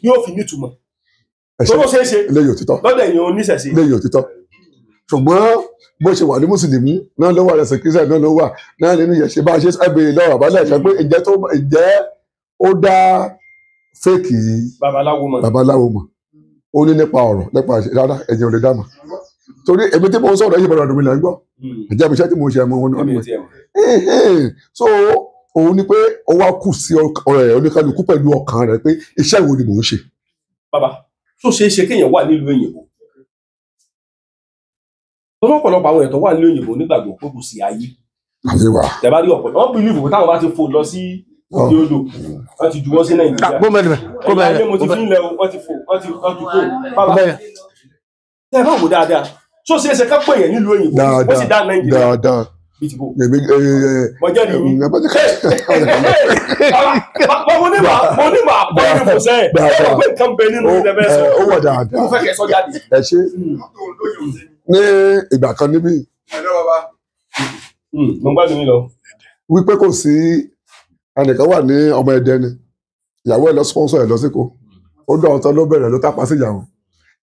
yóò fi nítumọ̀? Tó ló ṣeé ṣe lọ́dọ̀ èèyàn oníṣẹ̀ṣe. Lẹ́yìn òtítọ́. Ṣùgbọ́n bó ṣe wà ní mùsùlùmí náà ló wà lẹ́sìn kírísítẹ́nì náà ló wà náà nínú ìyẹ̀ṣẹ̀ bá a ṣe ẹ béèrè lọ́wọ́ àbálẹ̀ ẹ̀ṣẹ̀ pé ǹjẹ́ ó dá fẹ́ẹ̀kì babaláwo mọ̀ ó ní nípa ọ̀rọ̀ nípa rárá ẹ̀yìn ò lè dá mọ̀ torí èmi tí mo ń sọ̀rọ̀ yìí bọ̀dọ̀ mi là ń gbọ́ ẹ̀jẹ̀ mi iṣẹ́ tí mo ṣe ẹ̀mọ́ wọn ni so òun ni pé ó wá kù sí ọ̀rẹ́ oníkálukú pẹ̀lú ọkàn rẹ̀ pé iṣẹ́ wo ni mò ń ṣe. Bàbá tó ṣeé ṣe kéèyàn wà nílùú òyìnbó, lọ́pọ̀lọpọ̀ àwọn èèyàn tó wà nílùú òyìnbó nígbàgbọ́ pé kò sí ayé. Tẹ̀bá rí ọ̀pọ̀lọpọ̀ wọ́n bìlíìfù pé táwọn bá ti fò lọ sí òkè odò wọ́n ti juwọ́ sí Nàìjíríà. Ẹ̀yà ayé mo ti fi ń lẹ̀ o, wọ́n ti fò, wọ́n ti kó. Bàbá tẹ̀ bá wò dáadáa, tó ṣeé ṣe ká pè yẹn nílùú òyìnbó, ó sì dá Nàìjíríà. Bí ti bò. Mo jẹ́ nìyí. Mo ní màá pọ́ ní fò sẹ́yìn. Ẹ mọ̀ pé nǹkan bẹ nínú ilẹ̀ bẹ́ẹ̀ sọ. Ó wà dáadáa. Mo fẹ́ kẹ́ sọ jáde. Ẹ ṣe ní ìgbà kan níbí. Mo gbádùn yín lọ. Wípé kò sí ẹnìkan wà ní ọmọ Ẹdẹ ni, ìyàwó ẹ lọ sponsor ẹ lọ síkò, ó dọ̀ ọ̀tọ̀ ló bẹ̀rẹ̀ ló tápa sí ìyàwó.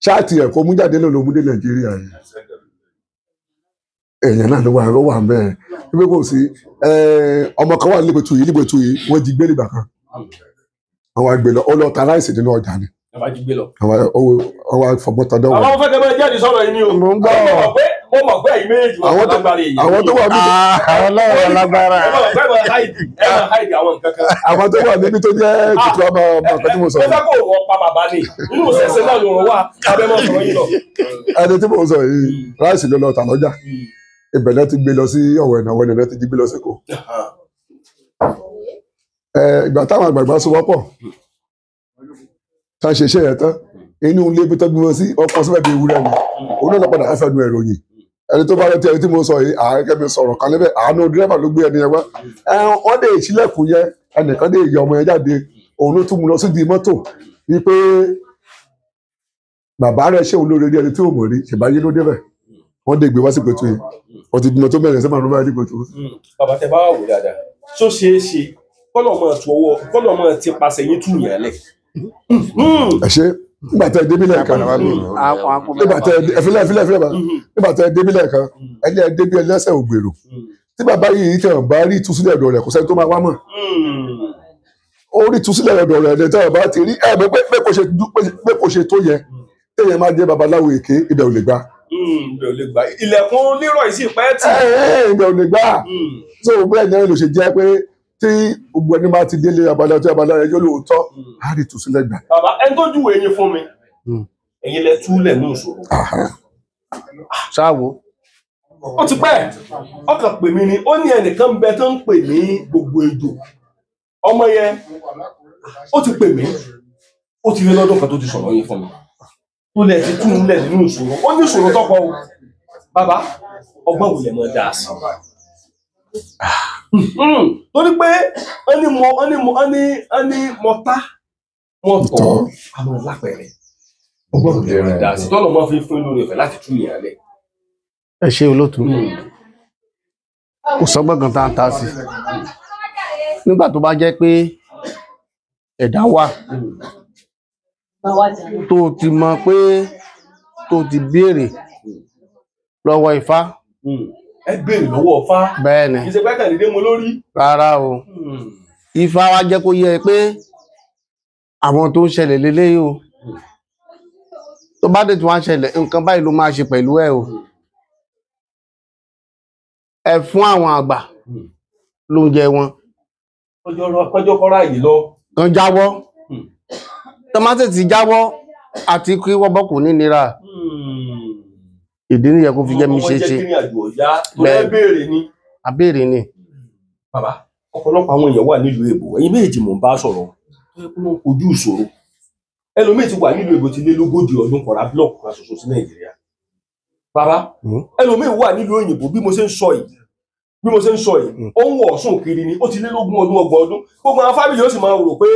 Ṣáàtì ẹ̀ kó mú jáde ló ló mú dé Nàìjíríà yìí. Èèyàn náà ló wà ló wà bẹ́ẹ̀ wípé kò sí ọmọ kan wà nígbètú yìí nígbètú yìí wọ́n jí gbé nígbà kan. Àwọn àgbẹ̀ lọ ó lọ ta ráìsì nínú ọjà ni. Bàbá jí gbé lọ. Àwọn afọmọta dánwò. Àwọn fẹ́ kẹ́ máa jáde sọ̀rọ̀ yìí ni o. Mo ń gbọ́. Mo mọ̀ pé ẹ̀yin méjèèjì wà lágbára èyí. Àwọn tó wà níbi. Ọlọ́run lágbára. Ẹ mọ̀ pé ẹ máa háìdì àwọn nǹkan kan. Àwọn tó wà níbi tó jẹ́ tuntun ọmọ ọmọ nǹkan tí mo sọ. Mo fẹ́ kó wọ́n pa bàbá ni. Inú ìṣẹ̀ṣẹ̀ náà ló rọ̀ wá. Abẹ́ mọ̀ sọ̀rọ̀ yìí lọ. Ẹni tí mo sọ yìí, ráìsì ló lọ tà lọ́jà. Ibẹ̀ náà ti gbé lọ sí Ọ̀wẹ̀nà, Ọ̀wẹ̀nà náà ti gbé lọ sí Èkó. Ìgbà táwọn àgbààgbà so wọ́pọ̀ tá a ṣe iṣẹ́ yẹn tán, inú ilé bí tọ́jú wọn sí ọkọ̀ síbẹ̀ bí ewúrẹ́ ni. Òun náà lọ padà fẹ́ nu ẹ̀rọ yìí. Ẹni tó bá rántí ẹni tí mo sọ yìí, ààrẹ kẹ́mi sọ̀rọ̀ kan lẹ́bẹ̀, àánú dírẹ́fà ló gbé ẹni yẹn wá. Wọ́n dé ìṣílẹ̀kùn yẹn, ẹnìkan dé ìyá ọmọ yẹn jáde, òun ló tún mú lọ sídìí mọ́tò wípé bàbá rẹ̀ ṣé òun lóore rí ẹni tí ò mọ̀ rí, ṣèbáyé ló débẹ̀. Wọ́n dé gbé wá sí pẹ̀tù yìí. Wọ́n ti bímọ tó mẹ́rin sẹ́mà ló bá rí pẹ̀tù. Bàbá tẹ bá wà wò dáadáa, tó ṣeé ṣe kọ́lọ̀ máa tu ọwọ́ kọ́lọ̀ máa ti pàṣẹ yín tú yàn lẹ̀. Ẹ ṣe nígbà tẹ débí lẹ́ẹ̀kan, nígbà tẹ ẹfílẹ̀ ẹfílẹ̀ ẹfílẹ̀ nígbà tẹ débí lẹ́ẹ̀kan, ẹni ẹ débí ẹlẹ́sẹ̀ ògbèrò. Tí bàbá yìí tẹ̀ bá rí ìtúsílẹ̀ ọ̀dọ̀ rẹ̀ kò sẹ́ni tó máa wá mọ̀. Ó rí ìtúsílẹ̀ ọ̀dọ̀ rẹ̀ ní tẹ̀ bá ti rí ẹ̀ pé kò ṣe tó yẹ téèyàn máa jẹ́ babaláwo èké ibẹ̀ ò lè gbà. Ibẹ̀ ò lè gbà. Ilẹ̀kùn lérò yìí sì pẹ́ tì. Ibẹ̀ ò lè gbà. So bẹ́ẹ̀ ni ló ṣe jẹ́ pé tí gbogbo ẹni bá ti délé abala tí abala rẹ yóò lóòótọ́ á rí ìtúsílẹ̀ gbà. Bàbá ẹni tó júwèé yín fún mi, ẹ̀yin lẹ túlẹ̀ ní ìṣòro. Ṣáwo. Ó ti pẹ́, ọkàn pè mí ni, ó ní ẹnìkan bẹ tó ń pè ní gbogbo ejò. Ọmọ yẹn, ó ti pè mí, ó ti rí lọ́dún kan tó ti sọ̀rọ̀ yín fún mi. Tó lẹ̀ ti tú nílẹ̀ nínú ìṣòro, ó ní ìṣòro tọ́pọ̀ o. Bàbá, ọgbọ́n wo lẹ mọ̀ dáa sí? Torí pé ẹni mọ ẹni mọ ẹni ẹni mọ tá mọ tọ́ àmọ́ lápẹẹrẹ ọgbọ́n wo lẹ mọ̀ dáa sí tọ́lọ̀ mọ́ fi fún lórí ọ̀fẹ́ láti tú ìyàn lẹ̀. Ẹ ṣe olóòtú, kò sọ́gbọ́n kan tá à ń ta sí nígbà tó bá jẹ́ pé ẹ̀dá wà tó ti mọ̀ pé tó ti béèrè lọ́wọ́ Ifá. Ẹ béèrè lọ́wọ́ Ifá. Bẹ́ẹ̀ ni. Kì í ṣe pé kàdédé mo lórí. Rárá o. Ifá wa jẹ́ kó yé ẹ pé àwọn tó ń ṣẹlẹ̀ leléyìí o. Tó bá dé tí wọ́n á ṣẹlẹ̀, nǹkan báyìí ló máa ṣe pẹ̀lú ẹ o. Ẹ fún àwọn àgbà lóúnjẹ wọn. Kọjọ́ kọ́ra yìí lọ. Kan jáwọ́. Tọ́mátì ti jáwọ́ àti kí wọ́n bọ́ kò ní nira. Ìdí nìyẹn kó fi jẹ́ mi ṣe ṣe. Bẹ́ẹ̀ ni. Abéèrè ni. Bàbá, ọ̀pọ̀lọpọ̀ àwọn èèyàn wà nílùú èbó, ẹ̀yin méjì mò ń bá sọ̀rọ̀, tó yẹ kó wọ́n kojú ìṣòro. Ẹlòmíì ti wà nílùú èbó ti lé lógójì ọdún kọ̀ọ̀rá búlọ̀kù kan ṣoṣo sí Nàìjíríà. Bàbá, ẹlòmíì wà nílùú òyìnbó bí mo ṣe ń sọ yìí, bí mo ṣe ń sọ yìí, ó ń wọ̀ ọ̀sùn kiri ni, ó ti lé lógún ọdún ọgbọ̀n ọdún. Gbogbo àwọn fámìlì ó sì máa rò pé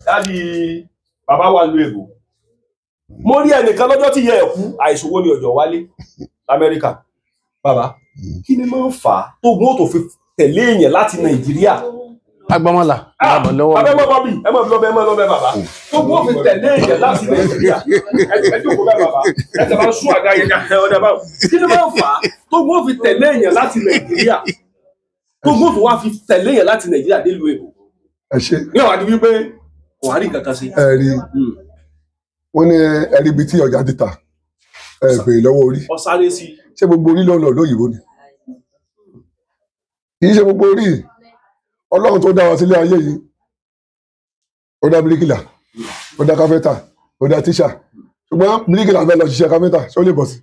dáàdi bàbá wà nílùú èbó. Mo rí ẹnìkan lọ́jọ́ tí ìyá ẹ̀ kú, àìsòwò ni ọjọ́ wálé Amẹ́ríkà. Bàbá, kí ni máa ń fà á tógun ó tó fi tẹ̀lé èèyàn láti Nàìjíríà? Agbọ́mọlà, bàbá lọ́wọ́. Bàbá ẹ mọ́ bọ́bí, ẹ mọ́ lọ́bẹ̀, ẹ mọ́ lọ́bẹ̀ bàbá. Tógun ó fi tẹ̀lé èèyàn láti Nàìjíríà. Ẹ jókòó bẹ́ẹ̀ bàbá, ẹ tẹ̀ bá sún àga yẹn ẹ ọ̀dà báwo. Kí ni máa ń fà á tógun ó fi tẹ̀lé èèyàn láti Nàìjíríà? Tógun ó fi wá fi tẹ̀lé èèyàn láti Nàìjíríà délùú èbó. Ẹ ṣe. Ní àwọn àdìbí pé kò wá rí nǹkan kan sí. Ẹ rí wọ́n ní ẹrí ibi tí ọjà ti tà ẹ béèrè lọ́wọ́ orí. Ọ sáré sí. Ṣé gbogbo orí lọ́nà lóyìnbó ni? Kì í ṣe gbogbo orí. Ọlọ́run tó dá wa sílé ayé yìí, ó dá bíríkìlà, ó dá káfẹ́ntà, ó dá tíṣà. Ṣùgbọ́n bíríkìlà fẹ́ lọ ṣiṣẹ́ káfẹ́ntà, ṣé ó lè bọ̀ sí?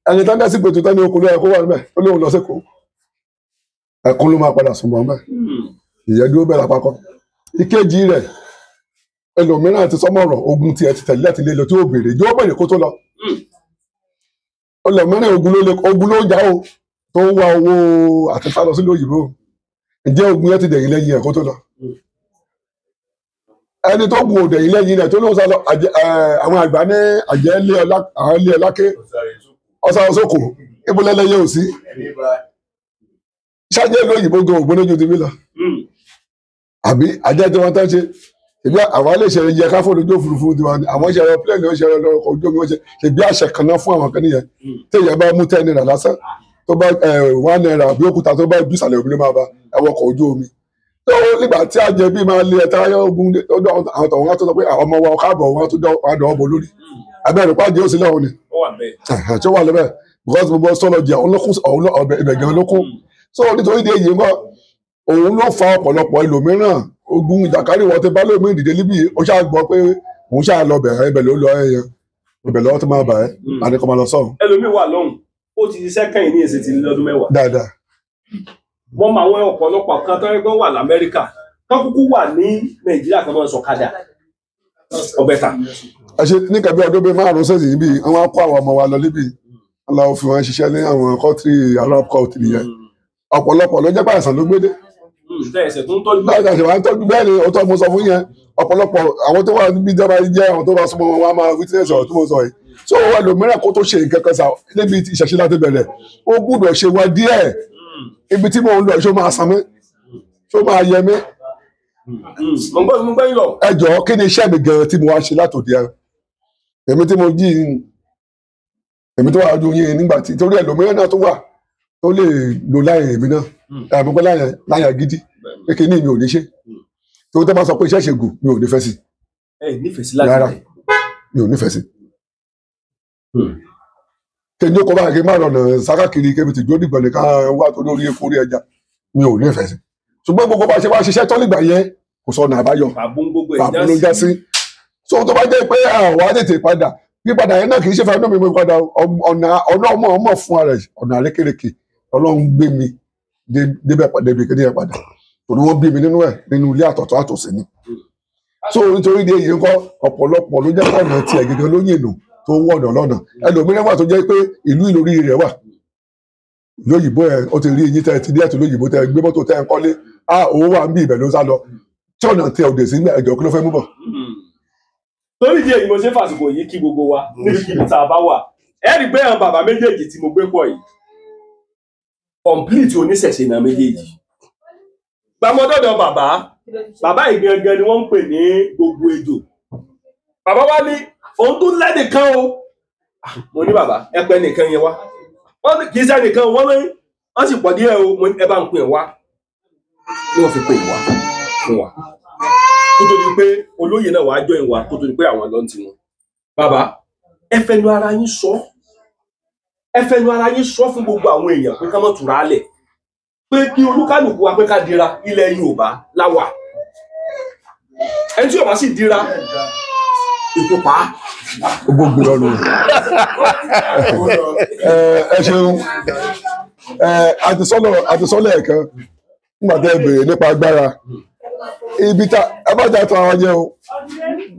Ẹni tán dá sí pé tuntun ní okòó lóyè kó wà níbẹ̀, ó lóun lọ sẹ́kọ̀ọ́. Ẹ̀kún ló máa padà sùn bọ̀ níbẹ̀. Ìyẹn dúró bẹ́ẹ̀ lápapọ̀. Ìkejì rẹ̀, ẹlòmíràn ti sọmọrọ ogun tiẹ̀ ti tẹ̀lé láti lé lọ tí ó béèrè yóò béèrè kó tó lọ. Ẹlòmíràn ogun ló ń jà o tó ń wá owó àti sálọ sílùú òyìnbó, ǹjẹ́ ogun yẹn ti dẹ̀yìn lẹ́yìn ẹ̀ kó tó lọ? Ẹni tó gun òdẹ̀yìn lẹ́yìn rẹ̀ tó lóun sálọ, àwọn àgbà ní àjẹ́ ilé ọláké ọ̀sán ọ̀sọ́kò ìbúlẹ̀lẹ́yẹ ò sí. Ṣáájú ìlú òyìnbó gan ògbóná ju ti bí lọ. Àbí àjẹ́ tí wọ́n tán ṣe ìbí àwọn lè ṣe yẹ ká fóònù ojú òfurufú tiwa ni àwọn ṣe aeroplane ó ṣe ọkọ̀ ojú omi ó ṣe ṣe bí àṣẹ kan náà fún àwọn kan nìyẹn. Téèyàn bá mú 10 naira lásán Tó bá ₦1 bí òkúta tó bá ju ìsàlẹ̀ omi ló máa bá ẹwọ́ ọkọ̀ ojú omi. Tó nígbà tí àjẹbí máa lé ẹ̀ta ogun ọdún àwọn tọ̀hún tó sọ pé àwọn ọmọ wa káàbọ̀ wọn tó dọ̀ ọmọ lórí. Abẹ́rẹ́ pàdé ó sì lọ́hùn ni. Tí ó wà lẹ́bẹ̀ because gbogbo astrology ọ̀hún ló kún ibẹ̀ gan ló kún. So nítorí ìdí èyí ńkọ́ òun ló fa ọ̀pọ̀lọpọ̀ ẹlòmíràn ogun ìjàkárì wọn ti bá lómi ìdìde níbí ó ṣáà gbọ́ pé òun ṣáà lọ bẹ̀rẹ̀ ibẹ̀ ló lọ ẹyẹ ibẹ̀ lọ́wọ́ tó máa bà ẹ́ àdékọ́ máa lọ sọ́run. Ẹlòmíì wà lọ́hùn ó ti ṣiṣẹ́ kẹ́yìn ní èsì ti lọ́dún 10. Dáadáa. Wọ́n mọ àwọn ọ̀pọ̀lọpọ̀ kan tó yẹ kó wà l'Amẹ́ríkà kán kúkú wà ní Nàìjíríà kan máa sọ̀kadà ọbẹ̀ ta. Ẹ ṣe ní kẹbí ọdún bíi 5 sẹ́yìn níbí àwọn kó àwọn ọmọ wa lọ níbí lọ fi wọn ṣiṣẹ́ ní àwọn kọ́tìrì Arab kọ́tìrì yẹn ọ̀pọ̀lọpọ̀ ló jẹ́ pé àìsàn ló gbé dé. Bẹ́ẹ̀ ni òótọ́ mo sọ fún yẹn ọ̀pọ̀lọpọ̀ àwọn tó wà níbi ìjọba jẹ́ àwọn tó bá súnmọ́ wọn wá máa witness ọ̀rọ̀ tó mo sọ yìí. So ẹlòmíràn kó tó ṣe nǹkan kan sà níbi ìṣẹ̀ṣe láti bẹ̀rẹ̀ ó gbúdọ̀ ṣe wá díẹ̀ ibi tí mò ń lọ ṣó máa san mí ṣó máa yẹ mí. Ẹ jọ̀ọ́ kí ni iṣẹ́ mi gan tí mo wá ṣe látòdì ẹ èmi tí mo jí èmi tó wà ojú yín nígbà tí torí ẹlòmíràn náà tó wà tó lè lo láyè èmi náà àmọ́ pé láyà gidi pé kí ni mi ò ní ṣe tó tẹ́ bá sọ pé iṣẹ́ ìṣègùn mi ò nífẹ̀ẹ́ sí rárá mi ò nífẹ̀ẹ́ sí. Kí n jókòó báyìí kí n má rọ̀nà sákàkiri kí n ti dúró dìgbà ní ká wá tó lórí epo orí ẹja mi ò nífẹ̀ẹ́ sí. Ṣùgbọ́n gbogbo bá ṣe wá ṣiṣẹ́ tán nígbà yẹn kò sọ ọ̀nà àbáyọ pàbó ló já sí. So tó bá jẹ́ pé àwa tètè padà pípadà yẹn náà kì í ṣe fún mi mo padà ọ̀nà ọmọ ọmọ fún ara ẹ̀ ọ̀nà àrékèrèké Ọlọ́run gbé mi débẹ̀ débi kéde yẹn padà torí wọ́n bí mi nínú ẹ̀ nínú ilé àtọ̀tọ̀ àtòsí ni. So nítorí ìdí èyí ńkọ́ ọ̀pọ̀lọpọ̀ ló jẹ́ ọ̀nà tiẹ̀ gẹ́gẹ́ ló yìnbọn tó ń wọ̀nà lọ́nà ẹlòmíràn wà tó jẹ́ pé ìlú ìlórí rẹ̀ wà lóyìnbó ẹ̀ ó ti rí eyín tẹ́ ti dé ẹ̀tún lóyìnbó tẹ́ gbé mọ́tò tẹ́ ń kọ́lé á owó wà ń bí ibẹ̀ ló ń sá lọ tí ọ̀nà tẹ òdè sí ẹ̀jọ̀ kí ló fẹ́ mú bọ̀. Torí ìdí èyí mo ṣe fàsìkò yìí kí gbogbo wa níbikíbi tá a bá wà ẹ rí pé àwọn bàbá méjèèjì tí mo gbé pọ̀ yìí complete oníṣẹ̀ṣe náà méjèèjì gbàmọdọdọ bàbá bàbá yìí gangan ni wọ́n ń pè ní gbogbo ejò. Bàbá wa ní òun tó lẹ́nìkan o mo ní bàbá ẹ pẹ́ nìkan yẹn wá kì í ṣe nìkan wọ́n ní wọ́n sì pọ̀ díẹ̀ o mo ní ẹ bá ń pè wá ní wọ́n fi pè wá fún wa kó tó di pé olóyè náà wàá join wa kó tó di pé àwọn lọ́n ti wọn. Bàbá ẹ fẹnu ara yín sọ ẹ fẹnu ara yín sọ fún gbogbo àwọn èèyàn pé ká má tura lẹ̀ pé kí olúkálùkù wa pé ká dira ilẹ̀ Yorùbá láwà ẹni tí Yorùbá sì dira ètò pa. Gbogbo lọ́nu ẹ ṣeun àti sọ́lọ̀ ẹ̀kan nígbà tẹ́ ẹ béèrè nípa agbára ibi tá ẹ bá jà tó ara jẹ o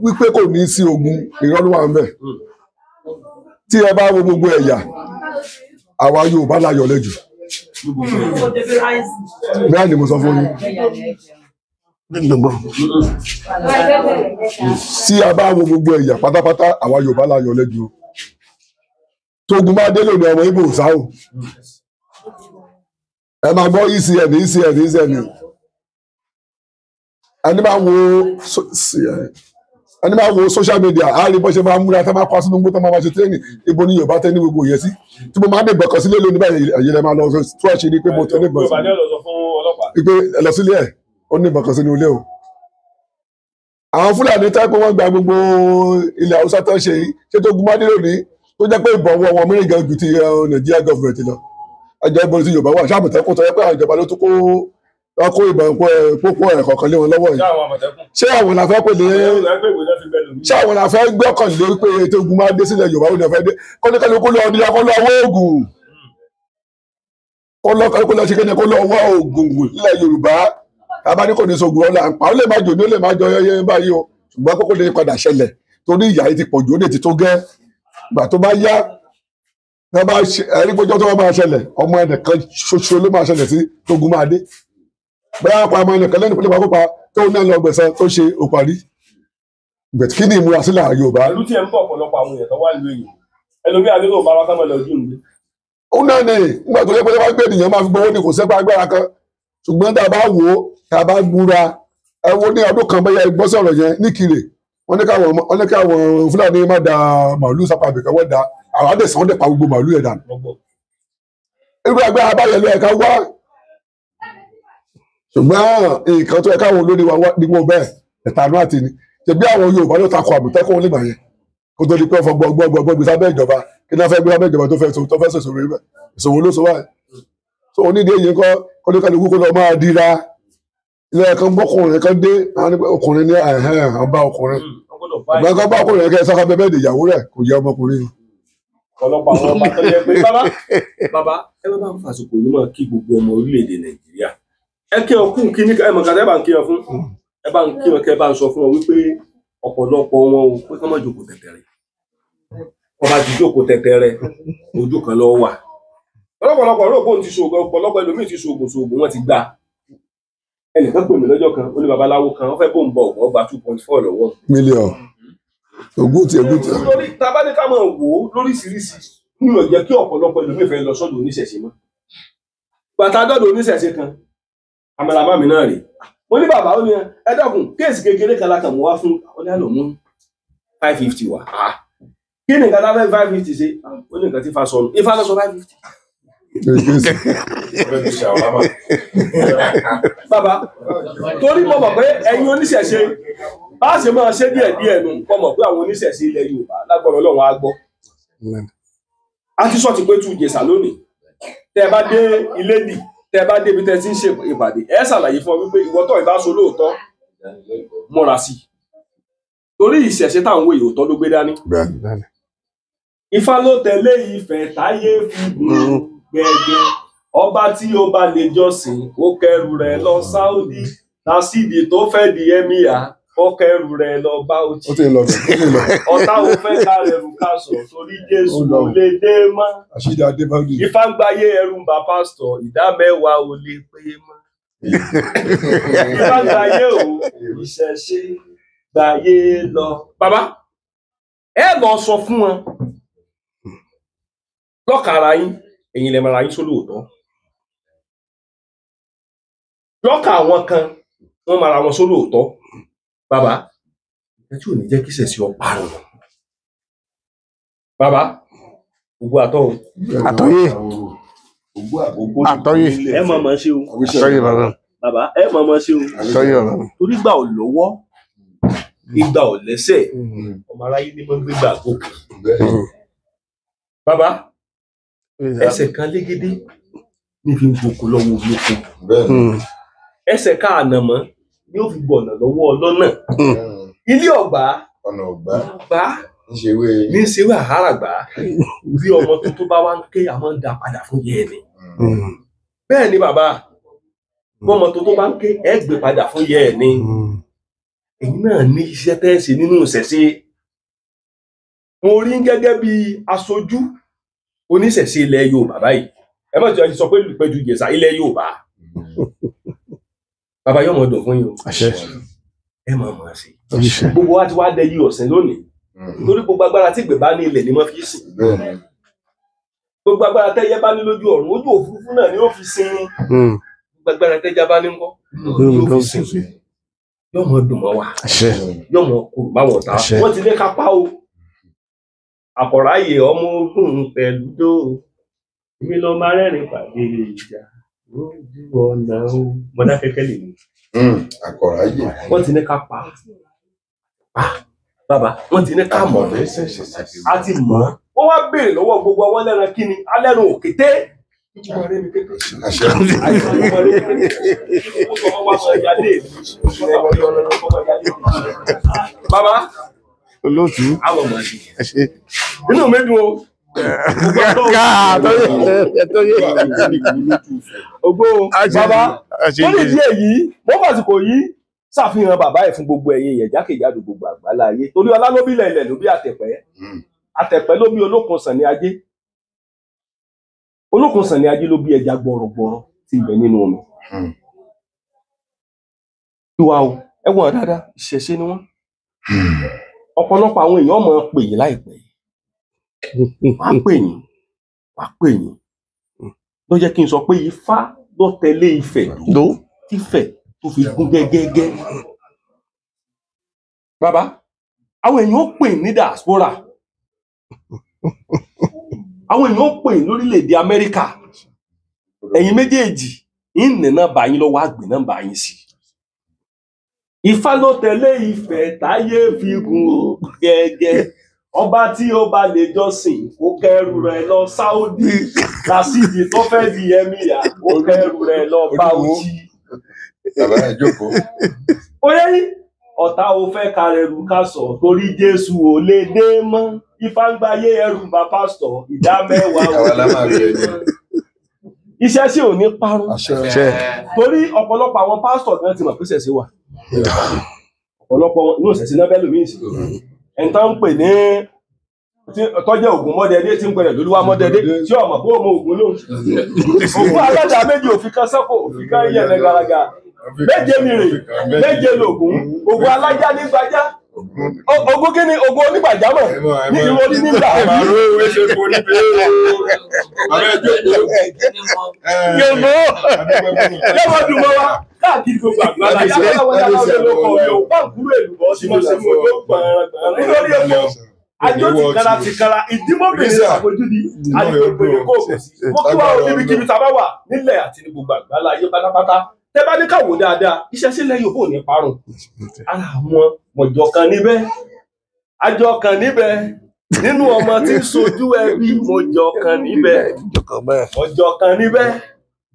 wípé kò ní sí ogun irọ́ ló wà ń bẹ̀ tí ẹ bá wo gbogbo ẹ̀yà àwa Yorùbá la yọ̀lẹ jù bẹ́ẹ̀ ni mo sọ fún yín tí a bá wo gbogbo ẹ̀yà pátápátá àwa Yorùbá la yọ̀lẹ jù tógun bá dé lónìí ọmọ Ìgbò sáwò ẹ máa gbọ́ ECN ECN ECN ẹni máa wo ẹni máa wo social media á rí bó ṣe máa múra tá máa kọ́ sínú gbó tá máa ṣe tírénì ibo ni Yorùbá tẹ́ ní gbogbo yẹn sí tí mo máa ń dìbọn kan sílé lónìí báyìí ẹ̀yìn lẹ́ máa lọ tú àṣírí pé mo tẹ́ ní ìbọn sí pé ẹ lọ sílé ẹ̀ ó ní ìbọn kan sínú ilé o. Àwọn Fúlàní tẹ́ pé wọ́n gba gbogbo ilẹ̀ Haúsá tó ń ṣe yìí ṣé tó gun mádé lónìí tó jẹ́ pé ìbọn wọ wọn mìíràn gan ju ti Nàìjíríà gọ́ọ̀mẹ̀ntì lọ ẹjọ́ ibo ti Yorùbá wà ṣáà Àmọ̀tẹ́kùn tó yẹ pé àwọn ìjọba ló tún kó wọ́n kó ìbọn pópó ẹ̀ kọ̀ọ̀kan lé wọn lọ́wọ́ yìí ṣé àwọn la fẹ́ pè ní ṣé àwọn la fẹ́ gbọ́kàn lé pé ètò ogun máa dé sílẹ̀ Yorùbá ó ní ọ̀fẹ́ dé kọ́níkálukú lọ ní akọ́ lọ wọ́ oògùn kó lọ ṣe kéde kó lọ wọ́ oògùn nílẹ̀ Yorùbá tábà ní kò ní sọ̀gùn ọ̀la àpá ó lè má jò ní ó lè má jọ yẹyẹ báyìí o ṣùgbọ́n kókó lè padà ṣẹlẹ̀ torí ìyà yìí ti pọ̀ jù ó lè ti tó gẹ́ gbà tó bá yá ẹ̀rí péjọ tó bá máa ṣẹlẹ̀ ọmọ ẹnìkan ṣoṣo ló máa ṣẹlẹ̀ sí tógun máa dé bẹ́ẹ̀ pa ọmọ ẹnìkan lẹ́nu pípa pípa tó náà lọ gbẹ̀san tó ṣe òparí bẹ̀tí kí ni ìmúrasílẹ̀ Yorùbá. Ìlú tí ẹ ń bọ̀ ọ̀pọ̀lọpọ̀ àwọn èèyàn tó wà lóyún ẹlòmíà ló bá wa ká máa lọ jù nílé. Ó náà ní nígbà tó yẹ pé wọ́n gbé ènìyàn máa fi gbowó ní kò sẹ́pà agbára kan ṣùgbọ́n tá a bá wò ó tá a bá gbúra ẹ wo ní ọdún kan bẹ́yẹ gbọ́ sọ̀rọ̀ yẹn ní Ìkirè wọ́n ní káwọn Fúlàní má da màálù sápá àbẹ̀kẹ́ wọ́n da àwọn àdẹ̀sán wọ́n dẹ̀ pa gbogbo màálù yẹn dànù. Irú agbára báyẹn ló yẹ ká wá. Ṣùgbọ́n nǹkan tó yẹ káwọn olórí wa nígbò bẹ́ẹ̀ ẹ̀tanú àti ni. Ṣebí àwọn Yorùbá ló takò Àmọ̀tẹ́kùn nígbà yẹn. Kó tó di pé ọ̀fọ̀ gbọ́ngbọ́ngbọ́n gbé sábẹ́ ìjọba. Kí náà fẹ́ gbé sábẹ́ ìjọba tó fẹ́ sọ̀rọ̀ rí bẹ́ẹ̀. Ìṣòwò ló sọ wáyé. So onídìí èyí kọ́ kọ́lékálukú kó lọ máa dira. Ilé ẹ̀kan bọ́kùnrin kan dé, ọkùnrin ní ẹ̀hẹ́n ọba ọkùnrin. Ìgbà kan bá ọkùnrin kẹ́ sọ́kà bẹ́ẹ̀ bẹ́ẹ̀ ìyàwó rẹ̀ kò yẹ ọmọkùnrin. Ọ̀pọ̀lọpọ̀ àwọn ọba tó yẹ pé bàbá bàbá ẹ bá ń fàsìkò yìí máa kí gbogbo ọmọ orílẹ̀-èdè Nàìjíríà. Ẹ kí ọkùn kí ní ẹ mọ̀ kàtà ẹ bá ń kí ọ fún. Ẹ bá ń kí ọ kẹ bá ń sọ fún ọ wípé ọ̀pọ̀lọpọ̀ wọn ò pé kán má jókòó tẹ̀tẹ̀rẹ̀. Ọba ti jókòó tẹ̀tẹ̀rẹ̀ ojú kan lọ wà. Ọ̀pọ̀lọpọ̀ rò pé òun ti ṣoògùn, ọ̀pọ̀lọpọ̀ ẹlòmíì ti ṣoògùn ṣoògùn wọn ti gbà. Ẹnìkan pè mí lọ́jọ́ kan, ó ní babaláwo kan, ó fẹ́ bóun bọ ògùn ọgbà 2.4 lọ́wọ́. Mílíọ̀nù. Ogún ti ogún ti. Lórí tá a bá ní ká máa wò ó lóríṣiríṣi, mi ò jẹ́ kí ọ̀pọ̀lọpọ̀ ẹlòmíì fẹ́ lọ sọ́dọ̀ oníṣẹ̀ṣe mọ́. Bàtà dọ́dọ̀ oníṣẹ̀ṣe kan, àmàlàmá mi náà rèé. Mo ní bàbá ó ní ẹ dákun, kéèsì kékeré kan la kàn mú wá fún ọ ní àlọ́ mú 550 wá. Kí ni nǹkan tá a fẹ́ 550 ṣe? Ó ní nǹkan tí Ifá sọnù. Ifá lọ sọ 550. Bàbá, torí mo mọ̀ pé ẹ̀yin oníṣẹ̀ṣe bá ṣe máa ṣe díẹ̀ díẹ̀ nu, mo mọ̀ pé àwọn oníṣẹ̀ṣe ilẹ̀ Yorùbá lágbára Ọlọ́run á gbọ́. A ti sọ ti pé tú Ìjẹ̀ṣà lónìí. Tẹ́ ẹ bá dé Ilédì, tẹ́ ẹ bá débi tẹ́ ẹ ti ń ṣe ìpàdé, ẹ ṣàlàyé fún ọ wípé ìwọ tó ìbá so lóòótọ́ múra sí i. Torí ìṣẹ̀ṣe táwọn wòye òótọ́ ló gbé dání. Ifá ló tẹ̀lé Ifẹ̀ táyé fi gùn gbẹ̀gẹ̀. Ọba tí ó bá lè jọ́sìn ó kẹrù rẹ̀ lọ Sáúdí. Lásìdì tó fẹ́ di ẹ́míà ó kẹrù rẹ̀ lọ Bauchi. Ọ̀tá ò fẹ́ ká rẹ̀rù ká sọ torí Jésù ò lè dé mọ́. Ifá ń gbáyé ẹrù ń bá pásítọ̀, ìdá mẹ́wàá ò lè pé mọ́. Ifá ń gbáyé o, ìṣẹ̀ṣe gbáyé lọ. Bàbá, ẹ lọ sọ fún wọn lọ́kàrà yín, ẹ̀yin lẹ mara yín sólóòtọ́. Lọ́kà àwọn kan wọ́n mara wọn sólóòtọ́. Bàbá, ẹ tí ò ní jẹ́ kí ìṣẹ̀ṣe ó parun. Bàbá, gbogbo àtọ́ o. Àtọ́yé. Àtọ́yé. Ẹ mọ̀ mọ̀ ṣe o. Àtọ́yé bàbá. Bàbá, ẹ mọ̀ mọ̀ ṣe o. Àtọ́yé bàbá. Torí gbà ò lọ́wọ́, ìgbà ò lẹ́sẹ̀, ọmọ aráyé ní mọ́ gbégbà gòkè. Bàbá, ẹsẹ̀ kan légédé ní fi ń gboko lọ́wọ́ olóko. Ẹsẹ̀ ká ànàmọ́ ni ó fi gbọ̀nà lọ́wọ́ ọlọ́nà. Ilé ọ̀gbá ọ̀nà ọ̀gbá gbá ní ṣewé àháràgbá. Bí ọmọ tuntun bá wá ń ké, a máa ń dá padà fún yẹ ni. Bẹ́ẹ̀ ni bàbá, bọ́mọ tuntun bá ń ké, ẹ gbé padà fún yẹ ni. Èyí náà ní iṣẹ́ tẹ́ ṣe nínú ìṣẹ̀ṣe. Mo rí gẹ́gẹ́ bí aṣojú oníṣẹ̀ṣe ilẹ̀ Yorùbá báyìí. Ẹ má jẹ́ sọ pé Ìpẹ́jù Ìjẹ̀ṣà ilẹ̀ Yorùbá. Bàbá yóò mọ̀ dùn fún yín o. Ẹ máa mọ̀ sí. Gbogbo wa ti wá dẹ yí ọ̀sìn lónìí. Torí gbogbo agbára tí ìgbẹ́ bá ní ilẹ̀ ni wọ́n fi sìn. Gbogbo agbára tẹ́yẹ bá ní lójú ọ̀run, ojú òfurufú náà ni ó fi sin. Gbogbo agbára tẹ́já bá ní ńkọ́ ni ó fi sin. Yóò mọ̀ dùn mọ́ wa. Yóò mọ̀ kúrò báwọn ọ̀tá. Wọ́n ti lé kápá o. Àkọ̀ráyè ọmọ ogun pẹ̀lú dó. Èmi lọ máa rẹ́rìn pàdé ìjà lójú ọ̀nà o. Mọ̀dákẹ́kẹ́ lè ní. Àkọ̀ráyè. Wọ́n ti ní ká pa. Bàbá, wọ́n ti ní ká mọ̀. A ti mọ̀. Wọ́n wá béèrè lọ́wọ́ gbogbo àwọn ẹlẹ́ran kíni, alẹ́ran òkété. Bàbá, olóòtú. Àwọn ọmọ ẹ. Inú mi dùn o. Ògbó bàbá, lórí ìdí èyí, mo fàsìkò yìí ṣàfihàn bàbá ẹ̀ fún gbogbo ẹ̀yin èèyàn jákèjádò gbogbo àgbálá ayé. Torí ọlá ló bí ilẹ̀ ló bí àtẹ̀pẹ́. Àtẹ̀pẹ́ ló bí Olókun Sànní Ajé. Olókun Sànní Ajé ló bí ẹja gbọ̀rọ̀gbọ̀rọ̀ tí ń bẹ nínú omi. Ìwà o, ẹ wọ̀n dáadáa, ìṣẹ̀ṣe ni wọ́n. Ọ̀pọ̀lọpọ̀ àwọn èèyàn máa pè yín láìpẹ́. Wọ́n á pè yín, wọ́n á pè yín. Ló jẹ́ kí n sọ pé Ifá ló tẹ̀lé Ifẹ̀ dó, tífẹ̀ tó fi gún gẹ́gẹ́gẹ́. Bàbá, àwọn èèyàn ó pè ní diaspora. Àwọn èèyàn ó pè lórílẹ̀-èdè Amẹ́ríkà. Ẹ̀yin méjèèjì ìnì nọ́mbà yín lọ́wọ́ àgbè nọ́mbà yín sí. Ifá ló tẹ̀lé Ifẹ̀ táyé fi gùn ó gẹ́gẹ́. Ọba tí ó bá lè jọ́sìn kó kẹ́rù rẹ̀ lọ Sáúdì. Lásìdì tó fẹ́ di ẹ̀míyà kó kẹ́rù rẹ̀ lọ Bauchi. Bàbá ẹ jókòó. Oyè yìí ọ̀tá ò fẹ́ karẹ̀rù ká sọ torí Jésù ò lè dé mọ́. Ifá ń gbáyé ẹrù bá pásítọ̀ ìdá mẹ́wàá ò Àwa la lè máa dé bẹ̀rẹ̀. mọ́. Iṣẹ́ sì ò ní parun Àṣẹ. torí ọ̀pọ̀lọpọ̀ àwọn pásítọ̀ gan ti mọ̀ pé ṣẹ̀ṣẹ̀ wà. Ọ̀pọ̀lọpọ̀ wọn inú ìṣẹ̀ṣẹ̀ náà bẹ́ẹ̀ lómi ìsìn. Ẹni tó ń pè ní tọ́jẹ́ Ògún mọ́dẹ́dé tí ń pẹ̀rẹ̀ lólúwa mọ́dẹ́dé tí ọmọ pé ọmọ Ògún lóhùn. Ògún alájà méjì òfin kan sọ́kò òfin kan yẹ̀lẹ̀ garaga. Méje mìrè méje lògún Ògún alájà nígbàjá. Ògún kí ni Ògún onígbàjámọ̀ ní ìrọ̀lí nígbà. Màrú ewé ṣe kò ní bẹ́ẹ̀ o. Bàbá ẹ jókòó. Yòmó lọ́wọ́ dùn mọ́ wa káàkiri gbogbo àgbàlá yàrá wọn yàrá wọn ló kọ̀ mí o báńkúrú èlùbọ́ sí mọ́ sí mo tó gbọ̀nràn nítorí epo àjọ tìkara tìkara ìdímọ̀bìnrin ṣàfojúdi àdìgbò kò kò sí. Mo kí wá o níbikíbi tá a bá wà nílẹ̀ àti ní gbogbo àgbàlá ayé pátápátá. Tẹ́ bá ní káwò dáadáa, iṣẹ́ sílẹ̀ yóò bò ní parun. Ara àwọn mọ̀jọ kan níbẹ̀, àjọ kan níbẹ̀, nínú ọmọ tí ń sojú ẹbí mọ̀jọ kan níbẹ̀, mọ̀jọ kan níbẹ̀,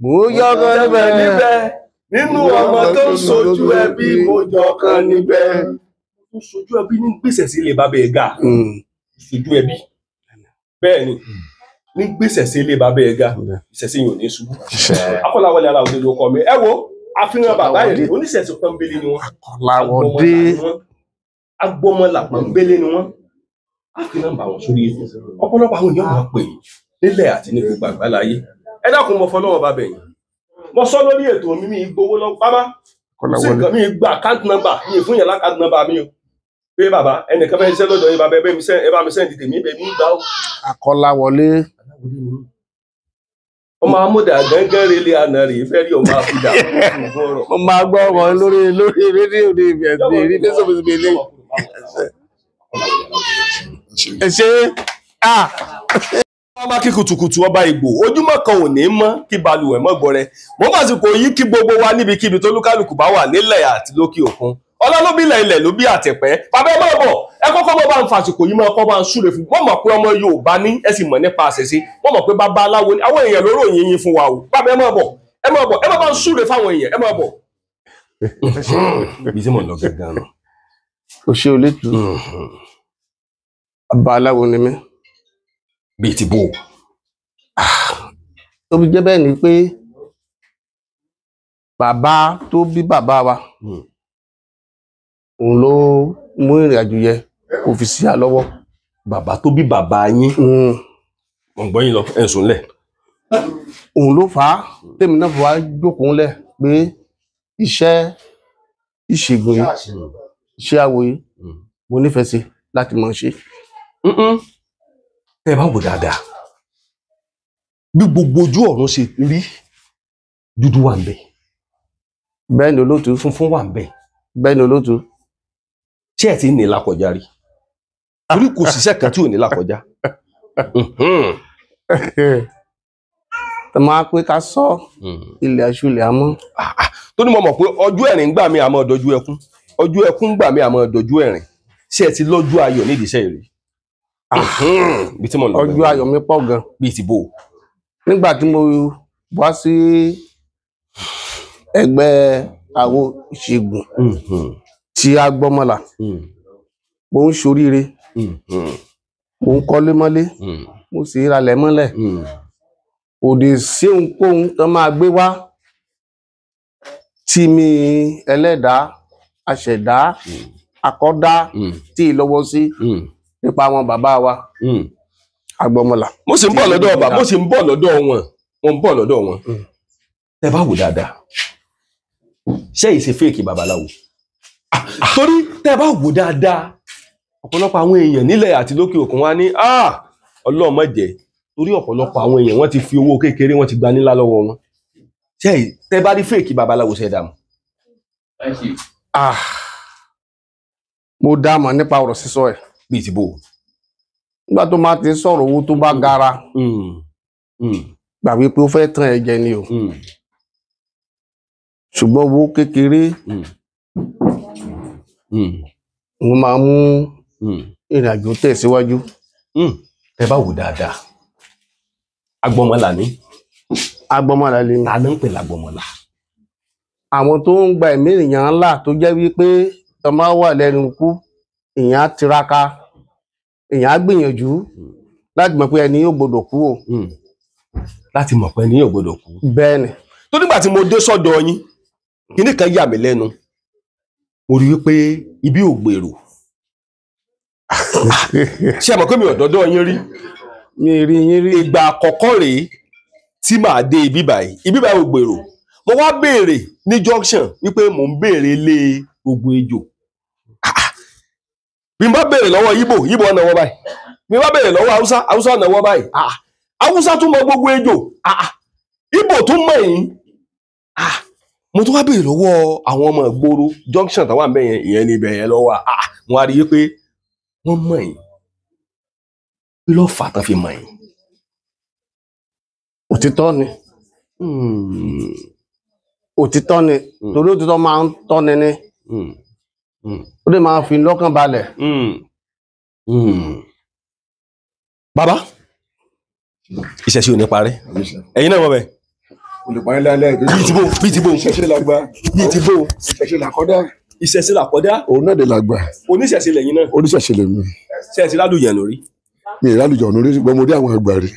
Mo yọ kan níbẹ̀. Nínú ọmọ tó ń sojú ẹbí mọ̀jọ kan níbẹ̀. Tó sojú ẹbí ní gbèsè sí ilé bàbá ẹ̀ ga. Sojú ẹbí. Bẹ́ẹ̀ ni, ní gbèsè sí ilé bàbá ẹ̀ ga, ìṣẹ̀ṣe yìí ò ní ṣubú. Akọ́láwọlé ara òde ló kọ mi. Ẹ wo, àfihàn bàbá yìí oníṣẹ̀ṣe pọ́nbélé ni wọ́n. Akọ́láwọlé. Agbọ́mọlà pọ́nbélé ni wọ́n. Àfihàn bà wọ́n sórí ètò. Ọ̀pọ̀lọpọ̀ àwọn èèyàn máa pè é nílẹ̀ àti ní gbogbo àgbáláyé. Ẹ dákun mo fọlọ́wọ́ bá bẹ̀yìn. Mo sọ lórí ètò mi mi gbowó lọ pápá. Sí nǹkan mi gba account number mi fún yẹn lákàtúntì number mi o. Pé bàbá ẹnìkan fẹ́ ṣiṣẹ́ lọ́dọ̀ yín bàbá ẹ bá mi sẹ́ndì tèmi bẹ́ẹ̀ mi gbà ó. Akọ́láwọlé. Ọmọ amúdà gángan relé àná rèé fẹ́ rí ọmọ àfidà. Mo máa gbọ́ ọmọ lórí lórí rédíò ní ibi ẹ̀sìn rí fésòfésò ilé. Ẹ ṣe ah. Ọmọ kí kùtùkùtù ọba Ìgbò ojúmọ́ kan ò ní mọ́ kí balùwẹ̀ mọ́ gbọrẹ. Mo bá sì kò yí kí gbogbo wa níbikíbi tó lúkálùkù bá wà nílẹ̀ àti lókè òkun. Ọlá ló bí ilẹ̀ ilẹ̀ ló bí àtẹ̀pẹ́. Bàbá ẹ máa bọ̀ ẹ kọ́kọ́ mọ́ bá ń fàṣìkò yìí máa kọ́ bá ń súre fún. Wọ́n mọ̀ pé ọmọ Yorùbá ní ẹ sì mọ̀ nípa àṣẹṣe. Wọ́n mọ̀ pé bàbá aláwo ni àwọn èèyàn ló ròyìn yín fún wa o. Bàbá ẹ máa bọ̀ ẹ máa bọ̀ ẹ máa bá ń súre fáwọn èèyàn ẹ máa bọ̀. Ibi tí mò ń lọ gangan nù. O ṣe olétu. Bàbá aláwo ni mí. Bíi ti bò. Tó fi jẹ́ bẹ́ẹ̀ ni pé bàbá tó bí bàbá wa òun ló mú ìrìn àjò yẹ kó fi sí a lọ́wọ́. Bàbá tó bí bàbá yín. Mo ń gbọ́ yín lọ ẹ̀ ń sùn lẹ̀. Òun ló fà á tèmi náà fi wá jókòó ńlẹ̀ pé iṣẹ́ ìṣègùn yìí iṣẹ́ awo yìí mo nífẹ̀ẹ́ sí láti máa ṣe. Tẹ́ ẹ bá wò dáadáa bí gbogbo ojú ọ̀run ṣe rí, dúdú wà ń bẹ̀, Bẹ́ẹ̀ ni olóòtú. Funfun wà ń bẹ̀. Bẹ́ẹ̀ ni olóòtú. Ṣé ẹ ti ní lákọjá rí? Torí kò síṣẹ́ kan tí ò ní lákọjá. Tẹ máa pé ká sọ ilẹ̀ aṣọ ilẹ̀ amọ́. Tó ní mo mọ̀ pé ọjọ́ ẹ̀rín gbà mí àmọ́ dọjú ẹkún, ọjọ́ ẹkún gbà mí àmọ́ dọjú ẹ̀rín. Ṣé ẹ ti lọ́jọ́ ayọ̀ nídìí iṣẹ́ rẹ̀? Bí tí mo lọ Ọjọ́ ayọ̀ mi pọ̀ gan. Bíi ti bò. Nígbà tí mo wá sí ẹgbẹ́ àwo ìṣègùn tí a gbọ́mọlà, mo ń ṣoríire, mo ń kọ́lé mọ́lé, mo sì ń ralẹ̀ mọ́lẹ̀. Òdì sí ohunkóhun tó máa gbé wá tí mi ẹlẹ́dàá aṣẹ̀dá akọ́dá tí ì lọ́wọ́ sí nípa àwọn bàbá wa agbọ́mọlà. Mo sì ń bọ̀ lọ́dọ̀ ọba, mo sì ń bọ̀ lọ́dọ̀ wọn, mo ń bọ̀ lọ́dọ̀ wọn. Tẹ bá wò dáadáa, ṣé ìṣe fèkì babaláwo? Torí tẹ bá wò dáadáa, ọ̀pọ̀lọpọ̀ àwọn èèyàn nílẹ̀ àti lókè òkun wa ní Ọlọ́run má jẹ́, torí ọ̀pọ̀lọpọ̀ àwọn èèyàn wọ́n ti fi owó kékeré wọ́n ti gba nílá lọ́wọ́ wọn. Ṣé tẹ bá rí fèkì babaláwo ṣe dààmú? Mo dá mọ̀ nípa ọ̀rọ̀ sísọ ẹ̀. Bíi ti bò. Nígbà tó máa ti sọ̀rọ̀ owó tó bá gara, Gbà wípé ó fẹ́ tàn ẹ́ jẹ ni o. Ṣùgbọ́n owó kékeré wọ́n máa mú ìrìn àjò tẹ̀síwájú. Ẹ bá wò dáadáa, agbọmọlà ní. Agbọmọlà lè ní. Ta ló ń pè lágbọmọlà? Àwọn tó ń gba ẹ̀mí èèyàn ńlá tó jẹ́ wípé tó máa wà lẹ́nu ikú, èèyàn á tiraka, èèyàn á gbìyànjú láti mọ̀ pé ẹni yóò gbọdọ̀ kú o. Láti mọ̀ pé ẹni yóò gbọdọ̀ kú. Bẹ́ẹ̀ ni. Tó nígbà tí mo dé sọ́dọ̀ yín, kinní kan yà mí lẹ́nu. Mo rí wípé ibi ò gbèrò. Ṣé ẹ mọ̀ pé mi ò dọ́dọ̀ yín rí? Mi rí yín rí. Ìgbà àkọ́kọ́ rèé tí màá dé ibi báyìí. Ibi báyìí ò gbèrò. Mo wá béèrè ní junction wípé mò ń béèrè ilé gbogbo ejò. Bí n bá béèrè lọ́wọ́ Yíbò, Yíbò ọ̀nà wọ́ báyìí. Bí n bá béèrè lọ́wọ́ Haúsá, Haúsá ọ̀nà wọ́ báyìí. Haúsá tún mọ gbogbo ejò. Ìgbò tún mọ̀ yín. Mo tún wá béèrè lọ́wọ́ àwọn ọmọ ìgboro junction táwọn àmì yẹn, ìyẹn ní ibẹ̀ yẹn lọ́wọ́. Mo wá rí i pé wọ́n mọ̀ yín. Kí ló fà á tán fi mọ̀ yín? Òtítọ́ ni. Òtítọ́ ni. Torí òtítọ́ máa ń tọ́ni ni. Ó lè máa fi lọ́kàn balẹ̀. Bàbá, ìṣẹ̀ṣe ò ní parẹ́. Ẹ̀yin náà mọ̀ bẹ́ẹ̀. Olùparí lálẹ́ Bíi ti bó, bíi ti bó. Ìṣẹ̀ṣe làgbà. Bíi ti bó. Ìṣẹ̀ṣe làkọ́dá. Ìṣẹ̀ṣe làkọ́dá. Òun náà dé làgbà. Oníṣẹ̀ṣe lẹ̀yin náà. Oníṣẹ̀ṣe lèmi. Ṣé ẹ ti lálùyàn lórí? Mi ì lálùjọ lórí, ṣùgbọ́n mo rí àwọn àgbà rí.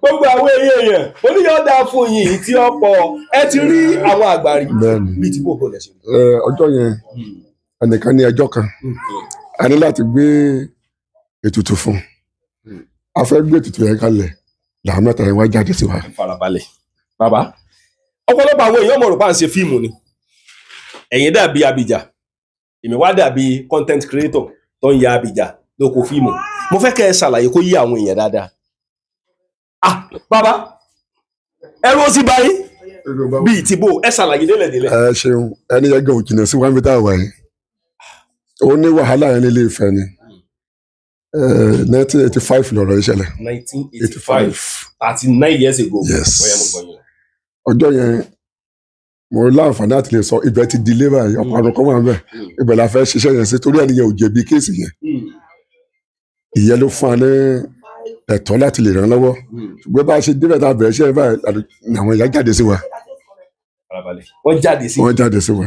Gbogbo àwọn èèyàn oníyàn dáa fún yín tí ó pọ̀, ẹ ti rí àwọn àgbà rí. Bẹ́ẹ̀ni. Bíi ti bó kò lẹ̀ ṣe. Ọjọ́ yẹn ẹnìkan ní ẹjọ́ kan, a ní láti gbé ètùtù fún un. A fẹ́ gbé ètùtù yẹn kalẹ̀, làwọn mẹ́ta yẹn wá jáde sí wa. Farabalẹ̀ bàbá, ọ̀pọ̀lọpọ̀ àwọn èèyàn mọ̀ rò bá ń ṣe fíìmù ni. Ẹ̀yin dàbí Abìjà, èmi wá dàbí content creator tó ń ya Abìjà lóko fíìmù. Mo fẹ́ kẹ́ ẹ ṣàlàyé kó yí àwọn èèyàn dáadáa. Bàbá, ẹrú ó sì bá yín bíi tìbò, ẹ ṣàlàyé délẹ̀délẹ̀. Ẹ ṣeun, ẹni yẹn gan òjìnà sí wàmí tá a wà yìí. Ó ní wàhálà yẹn nílé Ifẹ̀ ni. 1985 lọ̀rọ̀ yìí ṣẹlẹ̀. 1985, 39 years ago. Yes. Ọjọ́ yẹn mo láǹfààní àti lè sọ ibẹ̀ ti di lébà yìí, ọ̀pọ̀ àrùn kan wà níbẹ̀. Ibẹ̀ la fẹ́ ṣiṣẹ́ yẹn sí torí ẹni yẹn ò jẹ̀bi kéèsì yẹn. Ìyẹn ló fún wa ní ẹ̀tọ́ láti lè ràn lọ́wọ́. Ṣùgbọ́n bá a ṣe débẹ̀ tá a bẹ̀rẹ̀ iṣẹ́ báyìí, àwọn ìyá jáde sí wa. Wọ́n jáde sí. Wọ́n jáde sí wa.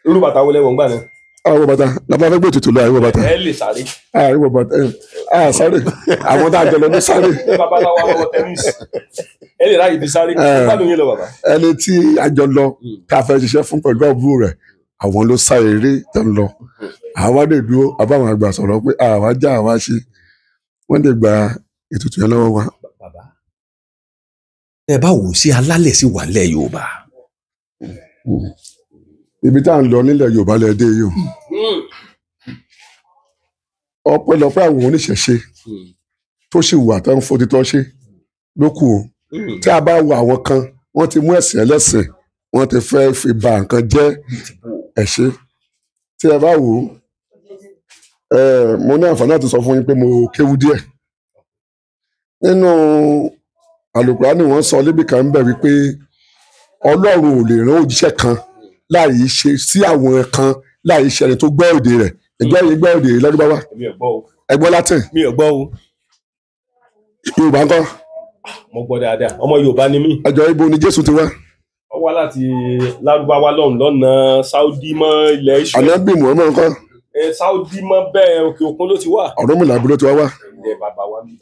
Irú bàtà wo lẹ wọ̀ ńgbà náà? Àwọn bàtà làbá fẹ́ gbé ètùtù lọ, àwọn bàtà. Ẹ lè sáré. Àwọn bàtà ẹ sáré, àwọn tá a jọ lọ ní sáré. Babaláwo àwọn tẹnísì. Ẹ lè ráyè fi sáré. Báwo ni yín lọ bàbá? Ẹni tí a jọ lọ tá a fẹ́ ṣiṣẹ́ fún pẹ̀lú àbúrò rẹ̀, àwọn ló sá eré tó ń lọ. Àwọn lè dúró, àbáwọn àgbà sọ̀rọ̀ pé àwa já àwa ṣe. Wọ́n lè gba ètùtù yẹn lọ́wọ́ wa. Bàbá, ẹ bá wò sí alálẹ̀ sí wà nílẹ̀ Yorùbá. Ibi tá à ń lọ nílẹ̀ Yorùbá lẹ dé yìí o. Ọpẹ́lọpẹ́ àwọn oníṣẹ̀ṣe tó sì wà tó ń fòtítọ́ ṣe ló kù o. Tí a bá wo àwọn kan, wọ́n ti mú ẹ̀sìn ẹlẹ́sìn, wọ́n ti fẹ́ fi ba nǹkan jẹ́ ẹ̀ṣẹ̀. Tí ẹ bá wò ó, mo ní àǹfààní láti sọ fún yín pé mo kéwú díẹ̀. Nínú Àlùkùránì wọ́n sọ níbì kan ń bẹ̀ wípé Ọlọ́run ò lè rán òjíṣẹ́ kan láì ṣe sí àwọn kan láì ṣe ẹni tó gbọ́ èdè rẹ̀. Ẹgbẹ́ yìí gbọ́ èdè Lárúbáwá. Ẹ gbọ́ Latin. Mi ò gbọ́ o. Yorùbá ńkọ́? Mo gbọ́ dáadáa, ọmọ Yorùbá ni mí. Ẹjọ́ ibo ni Jésù ti wá? Ó wá láti Lárúbáwá lọ́hùn lọ́nà Saudi mọ́ ilẹ̀ Israel. Ànábì Muhammad ńkọ́? Saudi mọ́ bẹ́ẹ̀, òkè òkun ló ti wá. Ọ̀rúnmìlà ibo ló ti wá wá? Ilẹ̀ bàbá wa mi.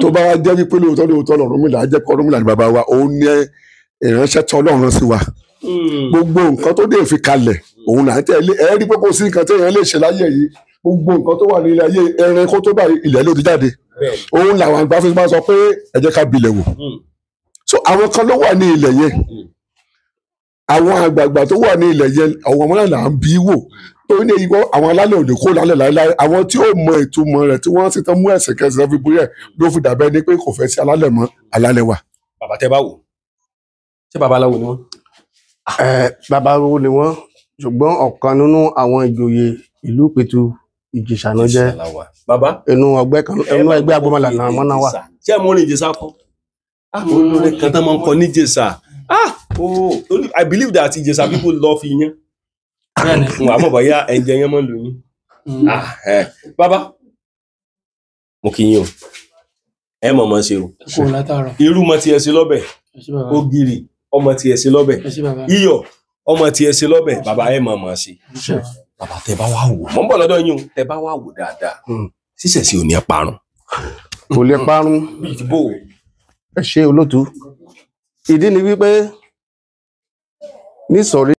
Tó bá wá jẹ́ wípé lóòótọ́ lóòótọ́ Ọ̀rúnmìlà á jẹ́ kó Ọ̀rúnmìlà ni bàbá wa, òun ní ìránṣẹ́ tí Ọlọ́run rán sí wa. Gbogbo nǹkan tó dé fi kalẹ̀ òun là ń tẹ̀lé. Ẹ rí pé kò sí nǹkan téèyàn lè ṣe láyé yìí. Gbogbo nǹkan tó wà ní ilé ayé, ẹran kó tó báyìí ilẹ̀ ló ti jáde. Òun làwọn àgbà fi máa sọ pé ẹ jẹ́ ká bilẹ̀ wò. So àwọn kan ló wà ní ilẹ̀ yẹn. Àwọn àgbààgbà tó wà ní ilẹ̀ yẹn, àwọn ọmọ náà là ń bí wò. Torí ní ìwọ àwọn alálẹ̀ ò lè kó lálẹ́ láéláé. Àwọn tí ó mọ ìtumọ̀ rẹ̀ tí wọ́n sì tán mú ẹ̀sìn kẹsàn-án fi borí ẹ̀ ló fi dàbẹ́ ni pé kò fẹ́ sí alálẹ̀ mọ́, alálẹ̀ wà. Bàbá tẹ bá wò, ṣé babaláwo ni wọ́n? Babaláwo ni wọ́n, ṣùgbọ́n ọ̀kan nínú àwọn ìjòyè ìlú Ìpẹ̀tù Ìjẹ̀ṣà náà jẹ́. Ìjẹ̀ṣà la wà. Bàbá Inú ọgbẹ́ kan, inú ẹgbẹ́ agbọmọlà náà mọ́ náà wà. Ṣé mo rìn Ìjẹ̀ṣà kọ́? Ah, olórin kan tán máa ń kọ ní Ìjẹ̀ṣà. Ah, oh, I believe that Ìjẹ̀ṣà people love iyán. Bẹ́ẹ̀ni. N wà mọ̀ bóyá ẹ̀jẹ̀ yẹn máa ń lò yín. Ah, eh. Bàbá, mo kí yín o. Ẹ mọ̀ mọ̀ ṣe o. Kò látàárọ̀. Irú mọ tiẹ̀ sí lọ́bẹ̀, Ẹ ṣé bàbá. ògìrì ọmọ tiẹ̀ sí lọ́bẹ̀, Ẹ ṣé bàbá. iyọ̀ ọmọ tiẹ̀ sí lọ́bẹ̀, bàbá ẹ mọ̀ mọ̀ ṣe. Ẹ ṣé bàbá. Bàbá tẹ bá wá wò, mọ̀ ń bọ̀ lọ́dọ̀ yín o, tẹ bá wá wò dáadáa. Ṣíṣẹ̀ sí ò ní ẹ parun. Kò lè parun. Bíi ti bò ó. Ẹ ṣe olótú. Ìdí ni wípé nísọ̀rí